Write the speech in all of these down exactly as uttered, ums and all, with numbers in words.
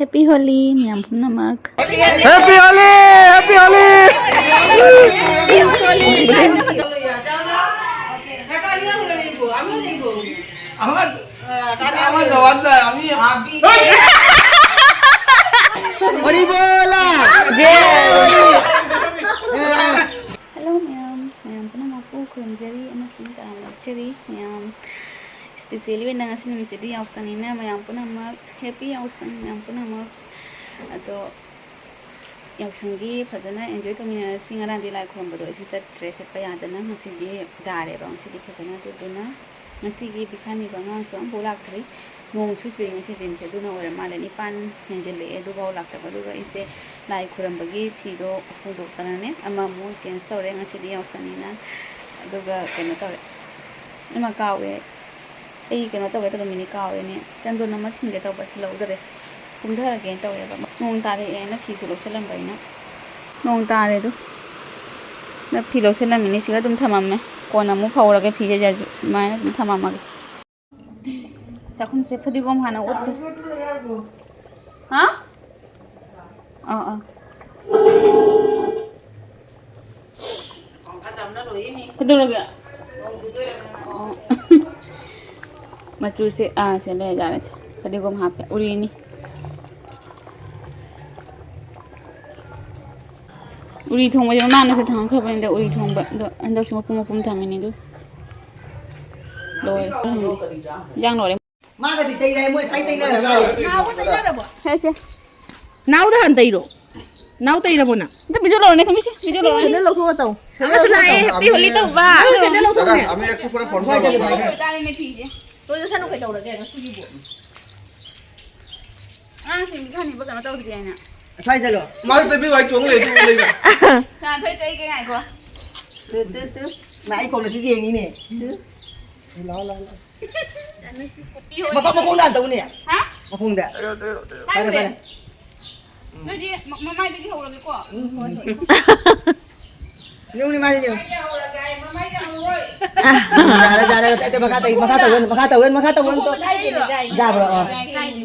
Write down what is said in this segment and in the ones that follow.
Happy Holi, ꯃꯌꯥꯝ ꯄꯨꯝꯅꯃꯛ꯫ Happy Holi! Happy Holi! Hello ꯃꯌꯥꯝ, ꯃꯌꯥꯝ ꯄꯨꯝꯅꯃꯛꯄꯨ ꯈꯨꯔꯨꯝꯖꯔꯤ ꯑꯃꯁꯨꯡ ꯇꯔꯥꯝꯅ ꯑꯣꯛꯆꯔꯤ꯫ ꯃꯌꯥꯝ, specially ꯑꯣꯏꯅ ꯉꯁꯤ ꯅꯨꯃꯤꯠꯁꯤꯗꯤ ꯌꯥꯎꯁꯪꯅꯤꯅ ꯃꯌꯥꯝ ꯄꯨꯝꯅꯃꯛ happy ꯌꯥꯎꯁꯪ ꯃꯌꯥꯝ ꯄꯨꯝꯅꯃꯛ꯫ ꯑꯗꯣ ꯌꯥꯎꯁꯪꯒꯤ ꯐꯖꯅ enjoy ꯇꯧꯃꯤꯟꯅꯔꯁꯤ꯫ ꯉꯔꯥꯡꯗꯤ ꯂꯥꯏ ꯈꯨꯔꯨꯝꯕꯗꯣ ꯑꯩꯁꯨ ꯆꯠꯇ꯭ꯔꯦ, ꯆꯠꯄ ꯌꯥꯗꯅ ꯉꯁꯤꯗꯤ ꯌꯥꯔꯦꯕ, ꯉꯁꯤꯗꯤ ꯐꯖꯅ꯫ ꯑꯗꯨꯗꯨꯅ ꯉꯁꯤꯒꯤ ꯄꯤꯈꯥꯅꯤꯕ ꯑꯉꯥꯡꯁꯨ ꯑꯃꯐꯥꯎ ꯂꯥꯛꯇ꯭ꯔꯤ꯫ ꯅꯣꯡꯁꯨ ꯆꯨꯏ ꯉꯁꯤ ꯗꯤꯟꯁꯦ, ꯑꯗꯨꯅ ꯑꯣꯏꯔ ꯃꯥꯜꯂꯦ ꯅꯤꯄꯥꯟ ꯍꯦꯟꯖꯤꯜꯂꯛꯑꯦ ꯑꯗꯨꯐꯥꯎ ꯂꯥꯛꯇꯕ꯫ ꯑꯗꯨꯒ ꯑꯩꯁꯦ ꯂꯥꯏ ꯈꯨꯔꯨꯝꯕꯒꯤ ꯐꯤꯗꯣ ꯍꯣꯡꯗꯣꯛꯇꯅꯅꯦ ꯑꯃꯃꯨꯛ change ꯇꯧꯔꯦ, ꯉꯁꯤꯗꯤ ꯌꯥꯎꯁꯪꯅꯤꯅ꯫ ꯑꯗꯨꯒ ꯀꯩꯅꯣ ꯇꯧꯔꯦ, ꯏꯃꯥ ꯀꯥꯎꯋꯦ, ꯑꯩ ꯀꯩꯅꯣ ꯇꯧꯒꯦ ꯇꯧꯔꯝꯃꯤꯅꯤ, ꯀꯥꯎꯔꯦꯅꯦ꯫ ꯆꯟꯗꯣꯟ ꯑꯃ ꯊꯤꯟꯒꯦ ꯇꯧꯕ, ꯊꯤꯜꯍꯧꯗꯔꯦ꯫ ꯀꯨꯝꯊꯔꯒꯦꯅ ꯇꯧꯋꯦꯕ꯫ ꯅꯣꯡ ꯇꯥꯔꯛꯑꯦꯅ ꯐꯤꯁꯨ ꯂꯧꯁꯜꯂꯝꯕ ꯑꯩꯅ꯫ ꯅꯣꯡ ꯇꯥꯔꯦ ꯑꯗꯨ꯫ ꯅ ꯐꯤ ꯂꯧꯁꯜꯂꯝꯃꯤꯅꯤ, ꯁꯤꯒ ꯑꯗꯨꯝ ꯊꯝꯃꯝꯃꯦ꯫ ꯀꯣꯟꯅ ꯑꯃꯨꯛ ꯐꯧꯔꯒꯦ ꯐꯤꯁꯦ, ꯁꯨꯃꯥꯏꯅ ꯑꯗꯨꯝ ꯊꯝꯃꯝꯃꯒꯦ꯫ ꯆꯥꯛꯈꯨꯝꯁꯦ ꯐꯗꯤꯒꯣꯝ ꯍꯥꯟꯅ ꯑꯣꯠꯇꯦ꯫ ꯍꯥ? ꯑꯥ, ꯑꯥ꯫ ꯀꯩꯗꯧꯔꯒꯦ? ꯑꯣ꯫ ꯃꯆꯨꯁꯦ, ꯑꯥ, ꯁꯦ ꯂꯩꯔꯦ, ꯌꯥꯔꯦ ꯁꯦ꯫ ꯐꯗꯤꯒꯣꯝ ꯍꯥꯞꯄꯦ꯫ ꯎꯔꯤꯅꯤ꯫ ꯎꯔꯤ ꯊꯣꯡꯕꯁꯦ ꯃꯃꯥꯡꯗꯁꯨ ꯊꯥꯡꯈ꯭ꯔꯕꯅꯤꯗ, ꯎꯔꯤ ꯊꯣꯡꯕ꯫ ꯑꯗꯣ ꯍꯟꯗꯛꯁꯨ ꯃꯄꯨꯝ ꯃꯄꯨꯝ ꯊꯝꯃꯤꯅꯤ ꯑꯗꯨ꯫ ꯂꯣꯏꯔꯦ꯫ ꯏꯟꯖꯥꯡ ꯂꯣꯏꯔꯦ꯫ ꯃꯥꯒꯗꯤ ꯇꯩꯔꯦ, ꯃꯣꯏ ꯁꯥꯏ ꯇꯩꯅꯔꯒ꯫ ꯅꯥꯎꯒ ꯇꯩꯅꯔꯕꯣ? ꯍꯦ, ꯁꯦ꯫ ꯅꯥꯎꯗ ꯍꯥꯟꯅ ꯇꯩꯔꯣ꯫ ꯅꯥꯎ ꯇꯩꯔꯕꯣ ꯅꯪ? ꯑꯝꯇ video ꯂꯧꯔꯣꯅꯦ, ꯊꯝꯃꯤꯁꯦ, video ꯂꯧꯔꯣꯅꯦ꯫ ꯁꯦꯟꯗꯜ ꯂꯧꯊꯣꯛꯑ ꯇꯧ꯫ ꯁꯦꯟꯗꯜ ꯑꯃꯁꯨ ꯂꯧꯊꯣꯛꯑ ꯂꯥꯛꯑꯦ, ꯇꯧ꯫ Happy Holi ꯇꯧꯕ꯫ ꯅꯪ ꯁꯦꯟꯗꯜ ꯂꯧꯊꯣꯛꯑꯣꯅꯦ꯫ ꯑꯃꯤ ꯑꯩ ꯈꯨꯠ ꯄꯨꯔꯥ phone ꯁ꯭ꯋꯥꯏꯗ ꯄꯥꯏꯔꯣ꯫ ꯑꯗꯨꯃꯥꯏꯅ꯫ ꯑꯣꯏꯇꯥꯔꯦꯅꯦ ꯐꯤꯁꯦ꯫ ꯂꯣꯏꯖꯁꯅꯨ ꯀꯩꯗꯧꯔꯒꯦ ꯉꯁꯤꯒꯤꯕꯨ? ꯑꯉꯥꯡꯁꯤꯡꯗꯤ ꯈꯟꯅꯤꯕ ꯀꯩꯅꯣ ꯇꯧꯗ꯭ꯔꯤ ꯍꯥꯏꯅ꯫ ꯁ꯭ꯋꯥꯏ ꯆꯠꯂꯣ꯫ ꯃꯥꯁꯨ ꯇꯩꯕꯤꯌꯨ ꯍꯥꯏ ꯆꯣꯡ ꯂꯩ, ꯆꯣꯡ ꯂꯩ꯫ ꯀꯅꯥ ꯊꯣꯏ ꯇꯩꯒꯦ ꯉꯥꯏꯈꯣ꯫ Two, two, two. ꯃꯥ ꯑꯩ ꯈꯣꯡꯅꯁꯨ ꯌꯦꯡꯉꯤꯅꯦ꯫ ꯇꯨ꯫ ꯂꯥꯎ, ꯂꯥꯎ, ꯂꯥꯎ꯫ ꯃꯈꯣꯡ, ꯃꯈꯣꯡꯗ ꯍꯥꯟꯅ ꯇꯧꯅꯦ꯫ ꯍꯥ? ꯃꯈꯣꯡꯗ꯫ ꯇꯩꯔꯣ, ꯇꯩꯔꯣ, ꯇꯩꯔꯣ꯫ ꯐꯔꯦ, ꯐꯔꯦ꯫ ꯅꯣꯏꯗꯤ ꯃ-, ꯃꯃꯥꯏꯗꯒꯤ ꯍꯧꯔꯒꯦꯀꯣ꯫ ꯎꯝ, ꯍꯣꯏ, ꯍꯣꯏ꯫ ꯌꯦꯡꯉꯨꯅꯦ, ꯃꯥꯁꯦ ꯌꯦꯡꯉꯨ꯫ ꯃꯃꯥꯏꯗꯒꯤ ꯍꯧꯔꯒꯦ ꯍꯥꯏ, ꯃꯃꯥꯏꯗ ꯍꯧꯔꯣꯏ꯫ ꯌꯥꯔꯦ, ꯌꯥꯔꯦ, ꯑꯇꯩ, ꯑꯇꯩ, ꯃꯈꯥ ꯇꯩ-, ꯃꯈꯥ ꯇꯧꯒꯅꯨ, ꯃꯈꯥ ꯇꯧꯒꯅꯨ, ꯃꯈꯥ ꯇꯧꯒꯅꯨ꯫ ꯃꯈꯣꯡꯗ ꯇꯩꯔꯤꯅꯦ, ꯌꯥꯏꯌꯦ꯫ ꯌꯥꯕ꯭ꯔꯣ? ꯑꯣ꯫ ꯌꯥꯏ, ꯀꯥꯏꯗꯦ꯫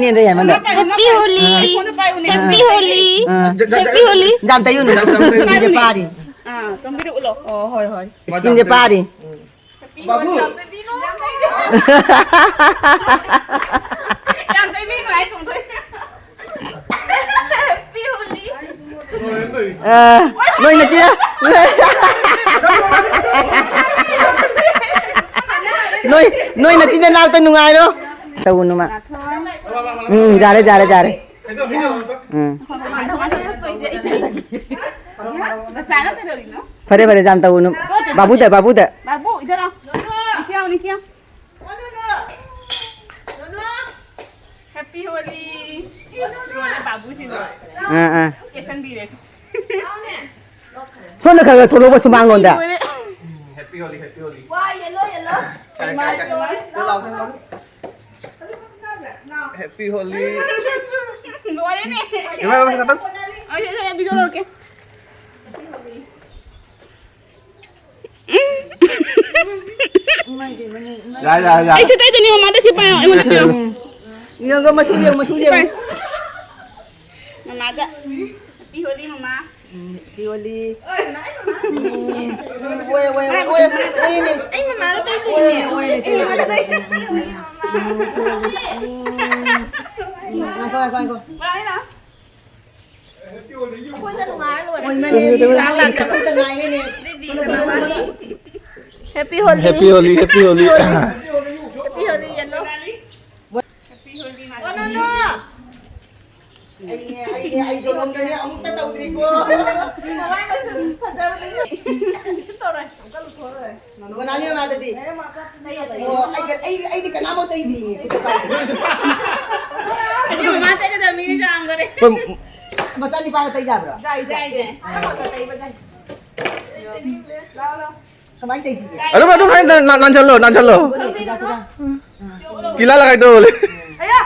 ꯅꯦꯅꯦꯗ ꯌꯥꯏꯃꯟꯗ꯫ Happy Holi꯫ ꯑꯩꯉꯣꯟꯗ ꯄꯥꯏꯌꯨꯅꯦ꯫ Happy Holi꯫ ꯑꯥ꯫ ꯖ-, ꯖ-, ꯖ-, Happy Holi꯫ ꯖꯥꯝ ꯇꯩꯌꯨꯅꯨ꯫ ꯖꯥꯝ ꯇꯩꯌꯨꯅꯨ꯫ Skin ꯁꯦ ꯄꯥꯔꯤ꯫ ꯑꯥ, ꯆꯣꯝꯕꯤꯔ ꯎꯠꯂꯣ꯫ ꯑꯣ, ꯍꯣꯏ, ꯍꯣꯏ꯫ Skin ꯁꯦ ꯄꯥꯔꯤ꯫ ꯕꯥꯕꯨ꯫ ꯌꯥꯝ ꯇꯩꯕꯤꯅꯨ ꯍꯥꯏ ꯆꯣꯡꯊꯣꯛꯑꯦ꯫ Happy Holi꯫ ꯑ, ꯅꯣꯏ ꯅꯆꯤꯟ-, ꯅꯣꯏ, ꯅꯣꯏ ꯅꯆꯤꯟ ꯅꯅꯥꯎꯇ ꯅꯨꯡꯉꯥꯏꯔꯣ꯫ ꯇꯧꯒꯅꯨ ꯃꯥ꯫ ꯎꯝ, ꯌꯥꯔꯦ, ꯌꯥꯔꯦ, ꯌꯥꯔꯦ꯫ ꯎꯝ꯫ ꯐꯔꯦ, ꯐꯔꯦ, ꯌꯥꯝ ꯇꯧꯒꯅꯨ꯫ ꯕꯥꯕꯨꯗ, ꯕꯥꯕꯨꯗ꯫ ꯕꯥꯕꯨ, ꯏꯙꯔ ꯑꯥꯎ꯫ ꯅꯤꯆꯦ ꯑꯥꯎ, ꯅꯤꯆꯦ ꯑꯥꯎ꯫ Happy Holi꯫ ꯏꯁ, ꯂꯣꯏꯔꯦ, ꯕꯥꯕꯨꯁꯤꯡꯗꯣ꯫ ꯑꯥ, ꯑꯥ꯫ ꯀꯦꯁꯟꯕꯤꯔꯦ꯫ ꯁꯣꯝꯗ ꯈꯔ ꯈꯔ ꯊꯣꯛꯂꯛꯑꯣ ꯁꯨꯃꯥꯡꯂꯣꯝꯗ꯫ ꯂꯣꯏꯔꯦ꯫ Happy Holi, Happy Holi꯫ ꯋꯥ, yellow, yellow꯫ ꯀꯥꯏ, ꯀꯥꯏ, ꯀꯥꯏ? ꯂꯥꯎ, ꯂꯥꯎ, ꯂꯥꯎ꯫ Happy Holi꯫ ꯂꯣꯏꯔꯦꯅꯦ꯫ ꯏꯃꯥ, ꯏꯃꯥ, ꯉꯥꯛꯇꯪ꯫ ꯑꯩ, ꯑꯩ, ꯑꯩ video ꯂꯧꯔꯛꯀꯦ꯫ ꯌꯥꯏ, ꯌꯥꯏ, ꯌꯥꯏ꯫ ꯑꯩꯁꯨ ꯇꯩꯗꯣꯏꯅꯤ, ꯃꯃꯥꯗ ꯁꯤ ꯄꯥꯏꯌꯣ, ꯑꯩꯉꯣꯟꯗ ꯄꯤꯔꯛꯑꯣ꯫ ꯌꯦꯡꯉꯣ, ꯃꯆꯨ ꯌꯦꯡꯉꯣ, ꯃꯆꯨ ꯌꯦꯡꯉꯣ꯫ ꯄꯥꯏ꯫ ꯃꯃꯥꯗ꯫ Happy Holi, ꯃꯃꯥ꯫ ꯎꯝ, Happy Holi꯫ ꯎꯝ, ꯎꯝ, ꯑꯣꯏ, ꯑꯣꯏ, ꯑꯣꯏ, ꯑꯣꯏ, ꯑꯣꯏꯅꯦ꯫ ꯑꯩ ꯃꯃꯥꯗ ꯇꯩꯗꯣꯏꯅꯦ꯫ ꯑꯣꯏꯅꯦ, ꯑꯣꯏꯅꯦ, ꯇꯩꯗꯣꯏꯅꯦ꯫ ꯎꯝ, ꯎꯝ, ꯎꯝ, ꯎꯝ, ꯉꯥꯏꯈꯣ, ꯉꯥꯏꯈꯣ, ꯉꯥꯏꯈꯣ꯫ ꯃꯃꯥ, ꯑꯩꯅ ꯑꯩꯈꯣꯏꯗ ꯅꯨꯡꯉꯥꯏꯔ ꯂꯣꯏꯔꯦ꯫ ꯑꯣꯏꯃꯅꯦ, ꯃꯤ ꯂꯥꯛ ꯂꯥꯛꯇ ꯑꯩꯈꯣꯏꯗ ꯉꯥꯏꯔꯦꯅꯦ꯫ ꯊꯣꯏꯅ, ꯊꯣꯏꯅ, ꯊꯣꯏꯅ꯫ Happy Holi꯫ Happy Holi, Happy Holi꯫ Happy Holi, yellow꯫ Happy Holi, no, no, no꯫ ꯑꯩꯅꯦ, ꯑꯩꯅꯦ, ꯑꯩ ꯖꯣꯅꯣꯝꯗꯅꯦ ꯑꯃꯨꯛꯇ ꯇꯧꯗ꯭ꯔꯤꯀꯣ꯫ ꯃꯃꯥꯏ ꯃꯆꯨ ꯐꯖꯕꯅꯦ꯫ ꯀꯩꯁꯨ ꯇꯧꯔꯣꯏ꯫ ꯑꯃꯨꯛꯀ ꯂꯨꯊꯣꯛꯑꯔꯣꯏ꯫ ꯃꯅꯥꯂꯤ ꯃꯃꯥꯗꯗꯤ? ꯑꯣ, ꯑꯩꯒ-, ꯑꯩꯗꯤ, ꯑꯩꯗꯤ ꯀꯅꯥꯃꯠꯇ ꯏꯗꯤꯌꯦ, ꯈꯨꯠꯇ ꯄꯥꯏꯗꯦ꯫ ꯑꯗꯨ ꯃꯃꯥ ꯇꯩꯒꯗꯕ ꯃꯤꯅ ꯆꯥꯝꯈꯔꯦ꯫ ꯍꯣꯏ, ꯃꯆꯥ ꯅꯤꯄꯥꯗ ꯇꯩ ꯌꯥꯕ꯭ꯔꯣ? ꯌꯥꯏ, ꯌꯥꯏ, ꯌꯥꯏ꯫ ꯑꯃꯈꯛꯇ ꯇꯩꯕ ꯌꯥꯏ꯫ ꯂꯥꯎ, ꯂꯥꯎ꯫ ꯀꯃꯥꯏꯅ ꯇꯩꯁꯤꯒꯦ? ꯑꯗꯨꯝ, ꯑꯗꯨꯝ ꯍꯥꯏ-, ꯅꯥꯟ-, ꯅꯥꯟꯁꯤꯜꯂꯣ, ꯅꯥꯟꯁꯤꯜꯂꯣ꯫ ꯊꯤꯜꯂꯥ ꯂꯒꯥꯏ ꯗꯣ ꯕꯣꯂꯦ꯫ ꯑꯌꯥ!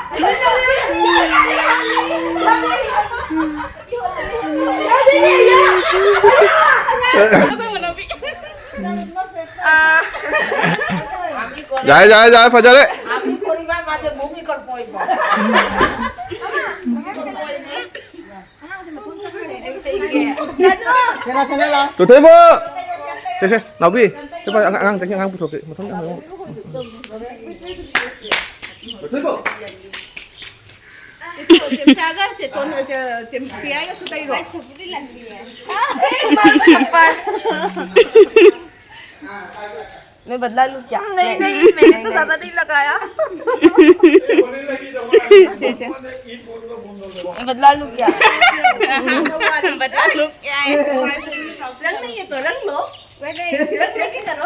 ꯑꯥ꯫ ꯌꯥꯔꯦ, ꯌꯥꯔꯦ, ꯌꯥꯔꯦ, ꯐꯖꯔꯦ꯫ ꯁꯦꯅꯥ, ꯁꯦꯅꯥ, ꯂꯥꯎ꯫ ꯇꯣꯊꯣꯏꯕ! ꯁꯦ, ꯁꯦ, ꯅꯥꯎꯕꯤ, ꯁꯦ, ꯄꯥꯏ, ꯑꯉꯥꯡ, ꯑꯉꯥꯡ ꯆꯠꯈꯤ, ꯑꯉꯥꯡ ꯄꯨꯊꯣꯛꯀꯦ꯫ ꯃꯊꯪꯗ ꯑꯃꯨꯛ꯫ ꯇꯣꯊꯣꯏꯕ! ꯆꯦꯝꯆꯥꯒ ꯆꯦꯇꯣꯟ, ꯆꯦ-, ꯆꯦꯝ-, ꯆꯦꯌꯥꯏꯒꯁꯨ ꯇꯩꯔꯣ꯫ मैं बदला लूं क्या? नहीं, नहीं, मैंने तो ज्यादा नहीं लगाया। मैं बदला लूं क्या? बदला लूं क्या है? रंग नहीं है तो रंग लो। मैं नहीं, रंग लेके करो।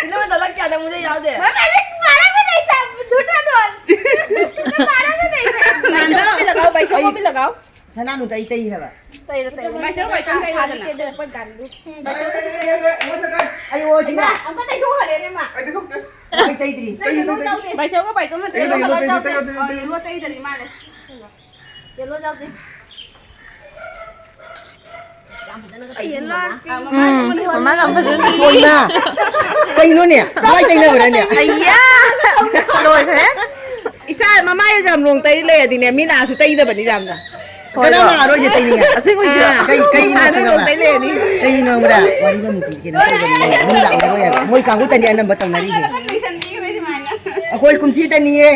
इन्होंने गलत किया था, मुझे याद है। मैं पहले मारा भी नहीं था, झूठा बोल। मैं मारा भी नहीं था। भाई साहब को भी लगाओ, भाई साहब को भी लगाओ। ꯁꯅꯥꯅꯨ ꯇꯩ ꯇꯩ ꯍꯥꯏꯕ꯫ ꯇꯩꯔꯣ, ꯇꯩꯔꯣ꯫ ꯕꯥꯏꯆꯧ, ꯕꯥꯏꯆꯧ ꯇꯩꯌꯨꯗꯅ꯫ ꯑꯩ ꯑꯣ ꯁꯤꯃ꯫ ꯑꯝꯇ ꯇꯩꯊꯣꯛꯍꯜꯂꯦꯅꯦ ꯃꯥ꯫ ꯑꯩ ꯇꯩꯊꯣꯛꯇꯦ꯫ ꯑꯩ ꯇꯩꯗ꯭ꯔꯤ꯫ ꯅꯪ ꯌꯦꯜꯂꯣ ꯌꯥꯎꯗꯦ꯫ ꯕꯥꯏꯆꯧꯒ ꯕꯥꯏꯆꯧꯅ ꯇꯩ yellow, yellow, yellow, yellow, yellow, yellow. Yellow ꯌꯥꯎꯗꯦ꯫ ꯌꯦꯜꯂꯣ ꯌꯥꯎꯗꯦ꯫ ꯌꯥꯝ ꯎꯝ, ꯃꯃꯥ ꯌꯥꯝ ꯐꯖꯅ ꯏ꯫ ꯁꯣꯏꯃ꯫ ꯀꯩꯅꯣꯅꯦ? ꯀꯃꯥꯏ ꯇꯩꯅꯕ꯭ꯔꯥꯅꯦ? ꯑꯩꯌꯥ! ꯂꯣꯏꯈ꯭ꯔꯦ꯫ ꯏꯆꯥ ꯃꯃꯥꯏ ꯌꯥꯝ ꯅꯣꯡ ꯇꯩ ꯂꯩꯔꯗꯤꯅꯦ, ꯃꯤ ꯂꯥꯛꯑꯁꯨ ꯇꯩꯗꯕꯅꯤ ꯌꯥꯝꯅ꯫ ꯍꯣꯏ, ꯀꯅꯥ ꯍꯣꯏ꯫ ꯂꯥꯛꯑꯔꯣꯏꯁꯦ ꯇꯩꯅꯤꯡꯉꯦ? ꯑꯁꯦꯡꯕꯩꯁꯨ꯫ ꯑꯥ, ꯀꯩ, ꯀꯩꯒꯤꯅꯣ ꯃꯃꯥꯏ ꯅꯣꯡ ꯈꯪꯉꯕ? ꯇꯩ ꯂꯩꯔꯗꯤ꯫ ꯀꯩꯒꯤꯅꯣ ꯈꯪꯕ꯭ꯔꯥ? ꯋꯥꯔꯤ ꯂꯣꯟꯁꯤ ꯀꯩꯅꯣ ꯇꯧꯕꯅꯤꯅꯦ꯫ ꯃꯤ ꯂꯥꯛꯅꯔꯣꯏ ꯍꯥꯏꯕ꯫ ꯃꯣꯏ ꯀꯥꯡꯕꯨ ꯇꯅꯤ ꯑꯅꯝꯕ ꯇꯧꯅꯔꯤꯁꯦ꯫ ꯑꯩꯈꯣꯏ ꯀꯨꯝꯁꯤ ꯇꯅꯤꯌꯦ꯫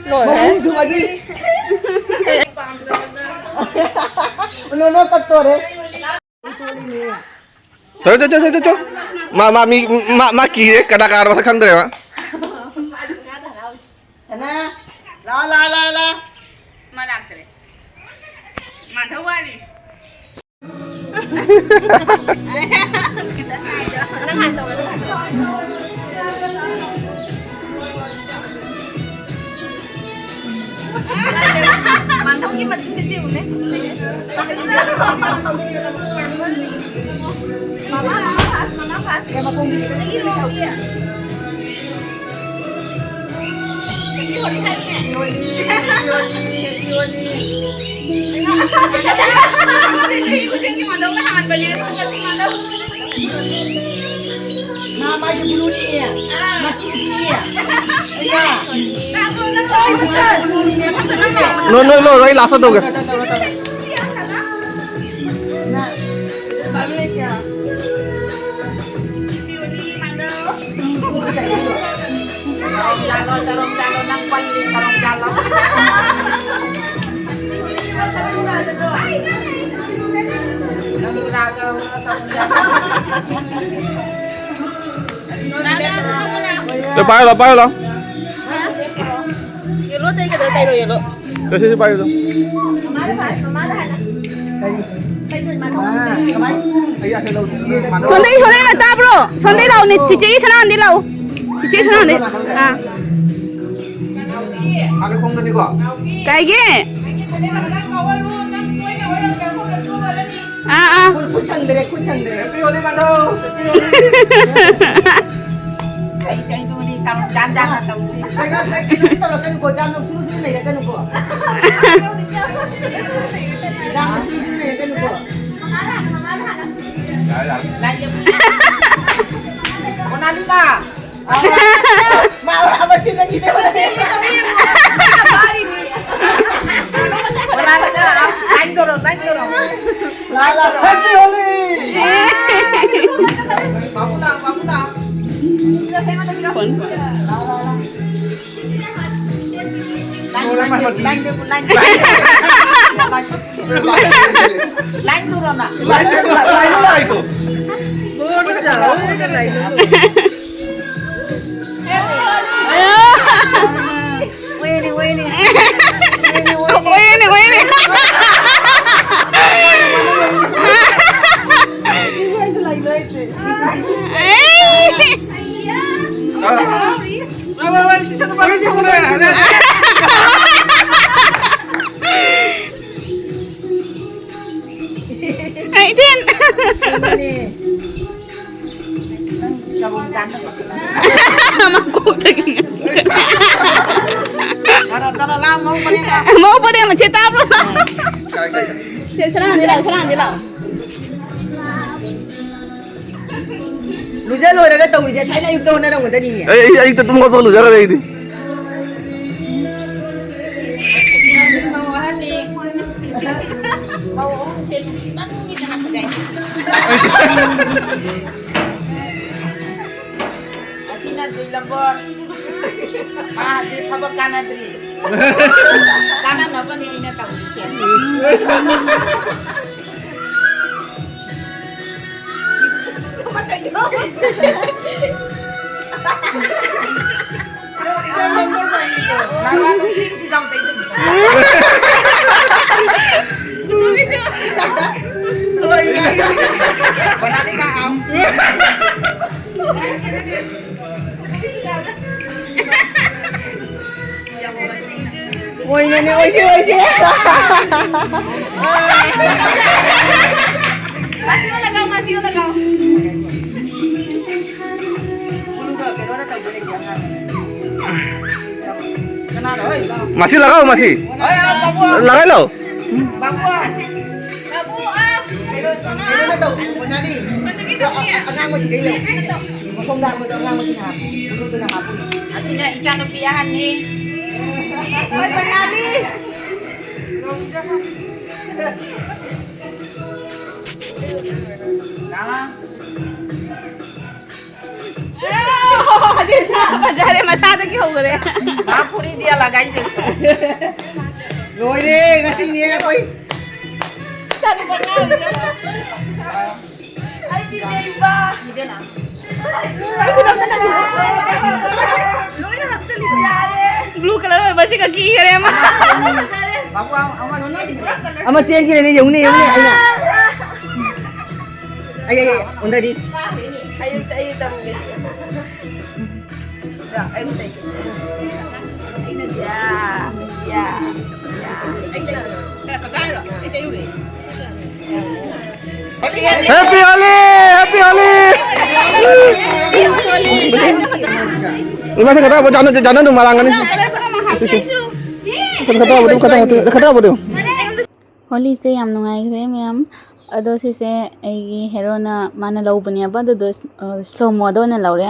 ꯂꯣꯏꯔꯦ꯫ ꯃꯍꯨꯝ ꯁꯨꯕꯒꯤ꯫ ꯅꯣ, ꯅꯣ, ꯀꯠꯇꯣꯔꯦ꯫ ꯆꯣ, ꯆꯣ, ꯆꯣ, ꯆꯣ, ꯆꯣ, ꯆꯣ꯫ ꯃꯥ, ꯃꯥ, ꯃꯤ, ꯃꯥ, ꯃꯥ ꯀꯤꯔꯦ꯫ ꯀꯅꯥ ꯀꯅꯥꯅꯣ ꯃꯁꯛ ꯈꯪꯗ꯭ꯔꯦꯕ꯫ ꯁꯅꯥ, ꯂꯥ, ꯂꯥ, ꯂꯥ, ꯂꯥ꯫ ꯃꯥ ꯂꯥꯛꯇ꯭ꯔꯦ꯫ ꯃꯥꯙꯧ ꯋꯥꯔꯤ꯫ ꯅꯪ ꯍꯥꯟꯅ ꯇꯧꯔꯣ, ꯅꯪ ꯍꯥꯟꯅ ꯇꯧꯔꯣ꯫ ꯃꯥꯙꯧꯒꯤ ꯃꯆꯨꯁꯦ ꯌꯦꯡꯉꯨꯅꯦ꯫ ꯃꯃꯥ, ꯃꯃꯥ ꯐꯥꯁ, ꯃꯃꯥ ꯐꯥꯁ꯫ ꯃꯥ ꯃꯥꯒꯤ ꯕ꯭ꯂꯨꯅꯤ꯫ ꯃꯆꯨꯗꯤ꯫ ꯅꯣꯏ, ꯅꯣꯏ ꯂꯣꯏꯔꯣ, ꯑꯩ ꯂꯥꯁꯇ ꯇꯧꯒꯦ꯫ ꯄꯥꯏꯔꯣ, ꯄꯥꯏꯔꯣ꯫ ꯌꯦꯜꯂꯣ ꯇꯩꯒꯗ꯭ꯔꯥ? ꯇꯩꯔꯣ, ꯌꯦꯜꯂꯣ꯫ ꯁꯤ, ꯁꯤ ꯄꯥꯏꯌꯨ꯫ ꯁꯣꯟꯗꯩ, ꯁꯣꯟꯗꯩ ꯂꯥꯛ ꯇꯥꯕ꯭ꯔꯣ? ꯁꯣꯟꯗꯩ ꯂꯥꯛꯑꯣꯅꯦ꯫ ꯆꯤꯆꯦꯒꯤ ꯁꯅꯥꯍꯟꯗꯤ ꯂꯥꯛꯑꯣ꯫ ꯆꯤꯆꯦ ꯁꯅꯥꯍꯟꯗꯤ꯫ ꯑꯥ꯫ ꯃꯥꯒꯤ ꯈꯣꯡꯗꯅꯤꯀꯣ꯫ ꯀꯥꯏꯒꯤ? ꯑꯥ, ꯑꯥ꯫ ꯈꯨꯠ, ꯈꯨꯠ ꯁꯪꯗ꯭ꯔꯦ, ꯈꯨꯠ ꯁꯪꯗ꯭ꯔꯦ꯫ ꯀꯩ ꯆꯩꯗꯨꯅꯤ ꯆꯥꯎ ꯖꯥꯠ ꯖꯥꯠ ꯇꯧꯁꯤ꯫ ꯀꯩꯅꯣ, ꯀꯩ, ꯀꯩꯅꯣꯗꯤ ꯇꯧꯔꯛꯀꯅꯨꯀꯣ, ꯌꯥꯝꯅ ꯁꯨꯔꯨ ꯁꯨꯔꯨ ꯂꯩꯔꯛꯀꯅꯨꯀꯣ꯫ ꯌꯥꯝꯅ ꯁꯨꯔꯨ ꯁꯨꯔꯨ ꯂꯩꯔꯛꯀꯅꯨꯀꯣ꯫ ꯃꯥ, ꯃꯥ, ꯃꯆꯤꯟ ꯑꯅꯤꯗ ꯍꯣꯠꯅꯔꯦ꯫ ꯂꯥꯏꯟ ꯇꯧꯔꯣ, ꯂꯥꯏꯟ ꯇꯧꯔꯣ꯫ ꯂꯥ, ꯂꯥ, ꯂꯥ꯫ Happy Holi! ꯕꯥꯕꯨ ꯂꯥꯛꯑꯣ, ꯕꯥꯕꯨ ꯂꯥꯛꯑꯣ꯫ Phone, phone. ꯂꯥ, ꯂꯥ, ꯂꯥ꯫ Line, line, line, line. Line ꯇꯧꯔꯣ ꯅꯪ꯫ ꯂꯥꯏꯟ, ꯂꯥꯏꯟ, ꯂꯥꯏꯟ ꯂꯥꯛꯏꯗꯣ꯫ ꯋꯦꯅꯦ, ꯋꯦꯅꯦ꯫ ꯋꯦꯅꯦ, ꯋꯦꯅꯦ꯫ ꯋꯦꯅꯦ, ꯋꯦꯅꯦ꯫ ꯑꯩ꯫ ꯑꯩꯗꯤꯟ꯫ ꯃꯀꯣꯛꯇꯒꯤ꯫ ꯃꯧ ꯄꯔꯦꯡ ꯃꯆꯦ ꯇꯥꯕ꯭ꯔꯣ? ꯁꯦ, ꯁꯅꯥꯍꯟꯁꯦ ꯂꯥꯛꯑꯣ, ꯁꯅꯥꯍꯟꯁꯦ ꯂꯥꯛꯑꯣ꯫ ꯂꯨꯖ ꯂꯣꯏꯔꯒ ꯇꯧꯔꯤꯁꯦ ꯉꯁꯥꯏꯅ ꯑꯌꯨꯛꯇ ꯍꯣꯠꯅꯔꯝꯒꯗꯅꯤꯅꯦ꯫ ꯑꯩ, ꯑꯩ ꯑꯌꯨꯛꯇ ꯇꯨꯝ ꯍꯧꯒꯠꯄ ꯂꯨꯖꯈ꯭ꯔꯦ ꯑꯩꯗꯤ꯫ ꯃꯧ ꯑꯍꯟꯅꯤ꯫ ꯃꯧ ꯑꯍꯨꯝꯁꯦ ꯅꯨꯡꯁꯤꯃꯟꯒꯤꯗꯅ ꯐꯖꯩ꯫ ꯑꯁꯤꯅ ꯗꯨꯏ ꯂꯝꯕꯣꯔ꯫ ꯃꯥꯗꯤ ꯊꯕꯛ ꯀꯥꯟꯅꯗ꯭ꯔꯤ꯫ ꯀꯥꯟꯅꯅꯕꯅꯤ ꯑꯩꯅ ꯇꯧꯔꯤꯁꯦ꯫ ꯑꯣꯏꯅꯅꯦ, ꯑꯣꯏꯁꯦ, ꯑꯣꯏꯁꯦ꯫ ꯃꯁꯤ ꯑꯣꯜꯂꯒ, ꯃꯁꯤ ꯑꯣꯜꯂꯒ꯫ ꯀꯩꯅꯣꯅ ꯇꯧꯗꯣꯏꯅꯦ, ꯑꯉꯥꯡꯅ꯫ ꯀꯅꯥꯅꯣ? ꯍꯣꯏ, ꯂꯥꯛꯑꯣ꯫ ꯃꯁꯤ ꯂꯥꯛꯑꯣ, ꯃꯁꯤ꯫ ꯍꯣꯏ, ꯑꯥ, ꯕꯥꯕꯨ꯫ ꯂꯥꯛꯑꯣ, ꯂꯥꯛꯑꯣ꯫ ꯕꯥꯕꯨ꯫ ꯕꯥꯕꯨ, ꯑꯥ꯫ ꯀꯩꯅꯣ, ꯀꯩꯅꯣꯅ ꯇꯧ, ꯁꯣꯅꯥꯂꯤ꯫ ꯑꯉꯥꯡꯕꯁꯤꯗꯩ ꯂꯧ꯫ ꯃꯈꯣꯡꯗ ꯍꯥꯞꯄꯗꯣ ꯑꯉꯥꯡꯕꯁꯤꯅ ꯍꯥꯞꯄꯨ꯫ ꯕ꯭ꯂꯨꯗꯨꯅ ꯍꯥꯞꯄꯨ꯫ ꯑꯁꯤꯅ ꯏꯆꯥꯅꯨꯄꯤ ꯑꯍꯟꯅꯤ꯫ ꯍꯣꯏ, ꯃꯌꯥꯅꯤ꯫ ꯐꯖꯔꯦ, ꯃꯁꯥꯗꯒꯤ ꯍꯧꯈ꯭ꯔꯦ꯫ ꯃꯥ ꯐꯨꯔꯤꯗꯤ ꯑꯂꯒꯥꯏꯁꯦ꯫ ꯂꯣꯏꯔꯦ, ꯉꯁꯤꯅꯦ ꯑꯩꯈꯣꯏ꯫ ꯑꯩꯒꯤ ꯂꯩꯕ꯫ ꯂꯣꯏꯅ ꯍꯥꯞꯆꯜꯂꯤꯕ ꯌꯥꯔꯦ꯫ ꯕ꯭ꯂꯨ ꯀꯂꯔ ꯑꯣꯏꯕꯁꯤꯒ ꯀꯤꯈ꯭ꯔꯦ ꯑꯃ꯫ ꯑꯃ ꯆꯦꯟꯈꯤꯔꯦꯅꯦ, ꯌꯦꯡꯉꯨꯅꯦ, ꯌꯦꯡꯉꯨꯅꯦ, ꯑꯩꯅ꯫ ꯑꯩ, ꯑꯩ, ꯑꯩ, ꯑꯣꯟꯊꯔꯤ꯫ ꯑꯌꯨꯛꯇ ꯑꯩ ꯇꯝꯒꯦ꯫ ꯌꯥ, ꯌꯥ, ꯌꯥ꯫ Happy Holi! Happy Holi! Ini masih kata apa? Jangan, jangan dong malangan ini. Kata apa tuh? Kata apa tuh? Kata apa tuh? ꯍꯣꯂꯤꯁꯦ ꯌꯥꯝ ꯅꯨꯡꯉꯥꯏꯈ꯭ꯔꯦ ꯃꯌꯥꯝ꯫ ꯑꯗꯣ ꯁꯤꯁꯦ ꯑꯩꯒꯤ ꯍꯦꯔꯣꯅ ꯃꯥꯅ ꯂꯧꯕꯅꯦꯕ꯫ ꯑꯗꯨꯗꯣ ꯁ꯭ꯂꯣꯃꯣꯗ ꯑꯣꯏꯅ ꯂꯧꯔꯦ꯫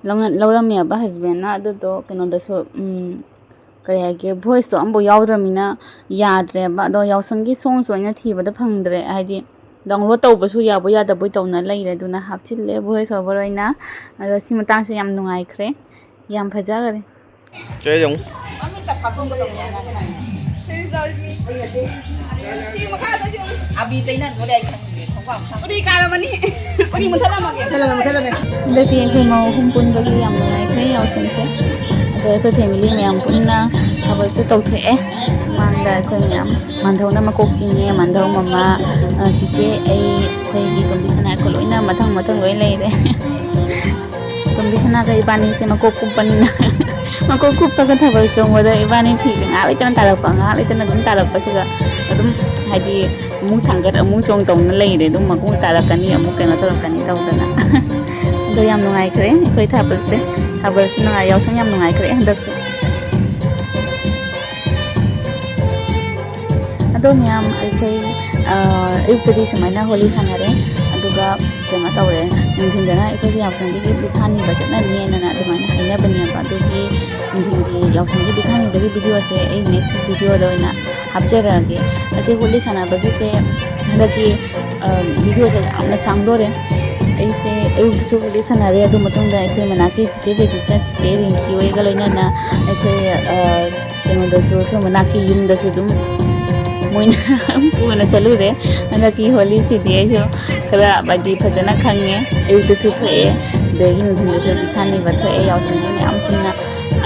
ꯂꯧꯅ- ꯂꯧꯔꯝꯃꯦꯕ ꯍꯁꯕꯦꯟꯅ꯫ ꯑꯗꯨꯗꯣ ꯀꯩꯅꯣꯗꯁꯨ, ꯎꯝ, ꯀꯔꯤ ꯍꯥꯏꯒꯦ, ꯚꯣꯏꯁꯇꯣ ꯑꯃꯐꯥꯎ ꯌꯥꯎꯗ꯭ꯔꯃꯤꯅ ꯌꯥꯗ꯭ꯔꯦꯕ꯫ ꯑꯗꯣ ꯌꯥꯎꯁꯪꯒꯤ ꯁꯣꯡꯁꯨ ꯑꯩꯅ ꯊꯤꯕꯗ ꯐꯪꯗ꯭ꯔꯦ, ꯍꯥꯏꯗꯤ ꯗꯥꯎꯟꯂꯣꯗ ꯇꯧꯕꯁꯨ ꯌꯥꯕꯣꯏ ꯌꯥꯗꯕꯣꯏ ꯇꯧꯅ ꯂꯩꯔꯦ꯫ ꯑꯗꯨꯅ ꯍꯥꯞꯆꯤꯜꯂꯦ ꯚꯣꯏꯁ ꯑꯣꯚꯔ ꯑꯣꯏꯅ꯫ ꯑꯗꯣ ꯁꯤ ꯃꯇꯥꯡꯁꯦ ꯌꯥꯝ ꯅꯨꯡꯉꯥꯏꯈ꯭ꯔꯦ, ꯌꯥꯝ ꯐꯖꯈ꯭ꯔꯦ꯫ ꯀꯩ ꯌꯦꯡꯉꯨ꯫ ꯑꯕꯤ ꯇꯩꯅꯗꯣꯔꯦ ꯑꯩ ꯈꯪꯗꯦ꯫ ꯎꯔꯤ ꯀꯥꯔꯕꯅꯤ꯫ ꯎꯔꯤ ꯃꯨꯊꯠꯂꯝꯃꯒꯦ꯫ ꯍꯟꯗꯛꯇꯤ ꯑꯩꯈꯣꯏ ꯃꯧ ꯑꯍꯨꯝ ꯄꯨꯟꯕꯒꯤ ꯌꯥꯝ ꯅꯨꯡꯉꯥꯏꯈ꯭ꯔꯦ ꯌꯥꯎꯁꯪꯁꯦ꯫ ꯑꯗꯣ ꯑꯩꯈꯣꯏ ꯐꯦꯃꯤꯂꯤ ꯃꯌꯥꯝ ꯄꯨꯟꯅ ꯊꯥꯕꯜꯁꯨ ꯇꯧꯊꯣꯛꯑꯦ꯫ ꯁꯨꯃꯥꯡꯗ ꯑꯩꯈꯣꯏ ꯃꯌꯥꯝ ꯃꯥꯟꯙꯧꯅ ꯃꯀꯣꯛ ꯆꯤꯡꯉꯦ, ꯃꯥꯟꯙꯧ ꯃꯃꯥ, ꯑ, ꯆꯤꯆꯦ, ꯑꯩ, ꯑꯩꯈꯣꯏꯒꯤ ꯇꯣꯝꯕꯤ ꯁꯅꯥ, ꯑꯩꯈꯣꯏ ꯂꯣꯏꯅ ꯃꯊꯪ ꯃꯊꯪ ꯂꯣꯏ ꯂꯩꯔꯦ꯫ ꯇꯣꯝꯕꯤ ꯁꯅꯥꯒ ꯏꯕꯥꯅꯤꯁꯦ ꯃꯀꯣꯛ ꯀꯨꯞꯄꯅꯤꯅ ꯃꯀꯣꯛ ꯀꯨꯞꯄꯒ ꯊꯥꯕꯜ ꯆꯣꯡꯕꯗ ꯏꯕꯥꯅꯤ ꯐꯤꯁꯦ ꯉꯥꯏꯍꯥꯛ ꯂꯩꯇꯅ ꯇꯥꯔꯛꯄ, ꯉꯥꯏꯍꯥꯛ ꯂꯩꯇꯅ ꯑꯗꯨꯝ ꯇꯥꯔꯛꯄꯁꯤꯒ ꯑꯗꯨꯝ ꯍꯥꯏꯗꯤ ꯑꯃꯨꯛ ꯊꯥꯡꯒꯠ ꯑꯃꯨꯛ ꯆꯣꯡ ꯇꯧꯅ ꯂꯩꯔꯦ꯫ ꯑꯗꯨꯝ ꯑꯃꯨꯛ ꯇꯥꯔꯛꯀꯅꯤ, ꯑꯃꯨꯛ ꯀꯩꯅꯣ ꯇꯧꯔꯛꯀꯅꯤ ꯇꯧꯗꯅ꯫ ꯑꯗꯣ ꯌꯥꯝ ꯅꯨꯡꯉꯥꯏꯈ꯭ꯔꯦ ꯑꯩꯈꯣꯏ ꯊꯥꯕꯜꯁꯦ꯫ ꯊꯥꯕꯜꯁꯦ ꯅꯨꯡꯉꯥꯏ, ꯌꯥꯎꯁꯪ ꯌꯥꯝ ꯅꯨꯡꯉꯥꯏꯈ꯭ꯔꯦ ꯍꯟꯗꯛꯁꯦ꯫ ꯑꯗꯣ ꯃꯌꯥꯝ ꯑꯩꯈꯣꯏ, ꯑ, ꯑꯌꯨꯛꯇꯗꯤ ꯁꯨꯃꯥꯏꯅ ꯍꯣꯂꯤ ꯁꯥꯟꯅꯔꯦ꯫ ꯑꯗꯨꯒ ꯀꯩꯅꯣ ꯇꯧꯔꯦ, ꯅꯨꯡꯊꯤꯟꯗꯅ ꯑꯩꯈꯣꯏꯒꯤ ꯌꯥꯎꯁꯪꯒꯤ ꯄꯤꯈꯥꯅꯤꯕ ꯆꯠꯅꯅꯤꯅ ꯑꯗꯨꯃꯥꯏꯅ ꯍꯥꯏꯅꯕꯅꯦꯕ꯫ ꯑꯗꯨꯒꯤ ꯅꯨꯡꯊꯤꯟꯒꯤ ꯌꯥꯎꯁꯪꯒꯤ ꯄꯤꯈꯥꯅꯤꯕꯒꯤ ꯚꯤꯗꯤꯑꯣꯁꯦ ꯑꯩ ꯅꯦꯛꯁ ꯚꯤꯗꯤꯑꯣꯗ ꯑꯣꯏꯅ ꯍꯥꯞꯆꯔꯛꯑꯒꯦ꯫ ꯑꯁꯤ ꯍꯣꯂꯤ ꯁꯥꯟꯅꯕꯒꯤꯁꯦ ꯍꯟꯗꯛꯀꯤ, ꯑ, ꯚꯤꯗꯤꯑꯣꯁꯦ ꯌꯥꯝꯅ ꯁꯥꯡꯗꯣꯔꯦ꯫ ꯑꯩꯁꯦ ꯑꯌꯨꯛꯇꯁꯨ ꯍꯣꯂꯤ ꯁꯥꯟꯅꯔꯦ, ꯑꯗꯨ ꯃꯇꯨꯡꯗ ꯑꯩꯈꯣꯏ ꯃꯅꯥꯛꯀꯤ ꯆꯤꯆꯦ ꯕꯦꯕꯤꯆꯥ, ꯆꯤꯆꯦ ꯔꯤꯡꯀꯤ ꯍꯣꯏꯒ ꯂꯣꯏꯅꯅ ꯑꯩꯈꯣꯏ, ꯑ, ꯀꯩꯅꯣꯗꯁꯨ, ꯑꯩꯈꯣꯏ ꯃꯅꯥꯛꯀꯤ ꯌꯨꯝꯗꯁꯨ ꯑꯗꯨꯝ ꯃꯣꯏꯅ ꯄꯨꯅ ꯆꯠꯂꯨꯔꯦ꯫ ꯍꯟꯗꯛꯀꯤ ꯍꯣꯂꯤꯁꯤꯗꯤ ꯑꯩꯁꯨ ꯈꯔ ꯍꯥꯏꯗꯤ ꯐꯖꯅ ꯈꯪꯉꯦ꯫ ꯑꯌꯨꯛꯇꯁꯨ ꯊꯣꯛꯑꯦ, ꯑꯗꯒꯤ ꯅꯨꯡꯊꯤꯟꯗꯁꯨ ꯄꯤꯈꯥꯅꯤꯕ ꯊꯣꯛꯑꯦ, ꯌꯥꯎꯁꯪꯒꯤ ꯃꯌꯥꯝ ꯄꯨꯟꯅ꯫